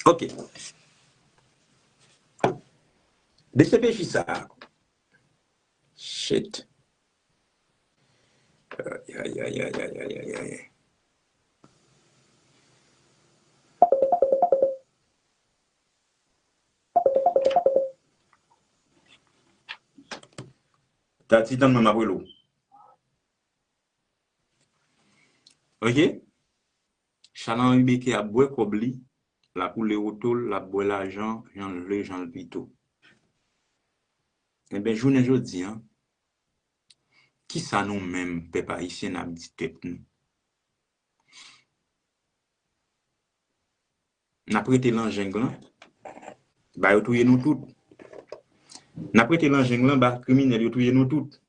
Ok. D C P J sa. Shit. Ay, ay, ay. Tati, tann mwen, m ap rele w. Ok? Charles Henri Becker ap bwè kòb li, l ap woule woto l, l ap bwè lajan, jan l vle, jan l pito. Enben, jounen jodi a, kisa nou menm, pèp ayisyen, n ap di tèt nou? N ap rete lan jeng lan, ba yo touye nou tout. N ap rete lan jeng lan, ba kriminèl yo touye nou tout.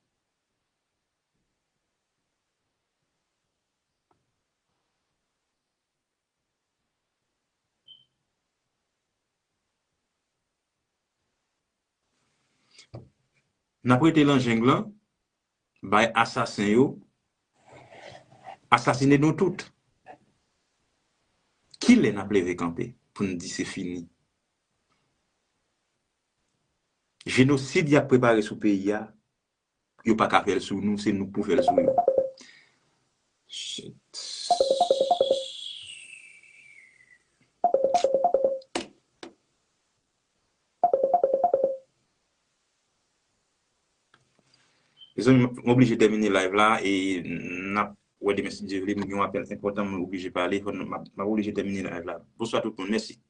N ap rete lan jeng lan, bay asasen yo asasine nou tout. Kilè n ap leve kanpe pou n di se fini? Jenosid y ap prepare sou peyi a, yo pa ka fè l sou nou, se nou k pou fè l sou yo. Shit. Mezanmi, m oblije tèmine live la e n ap wè demen si Dye vle. M gen yon apèl enpòtan, m oblije pale, fò n, m ap, m ap oblije tèmine live la. Bonswa tout moun, mèsi.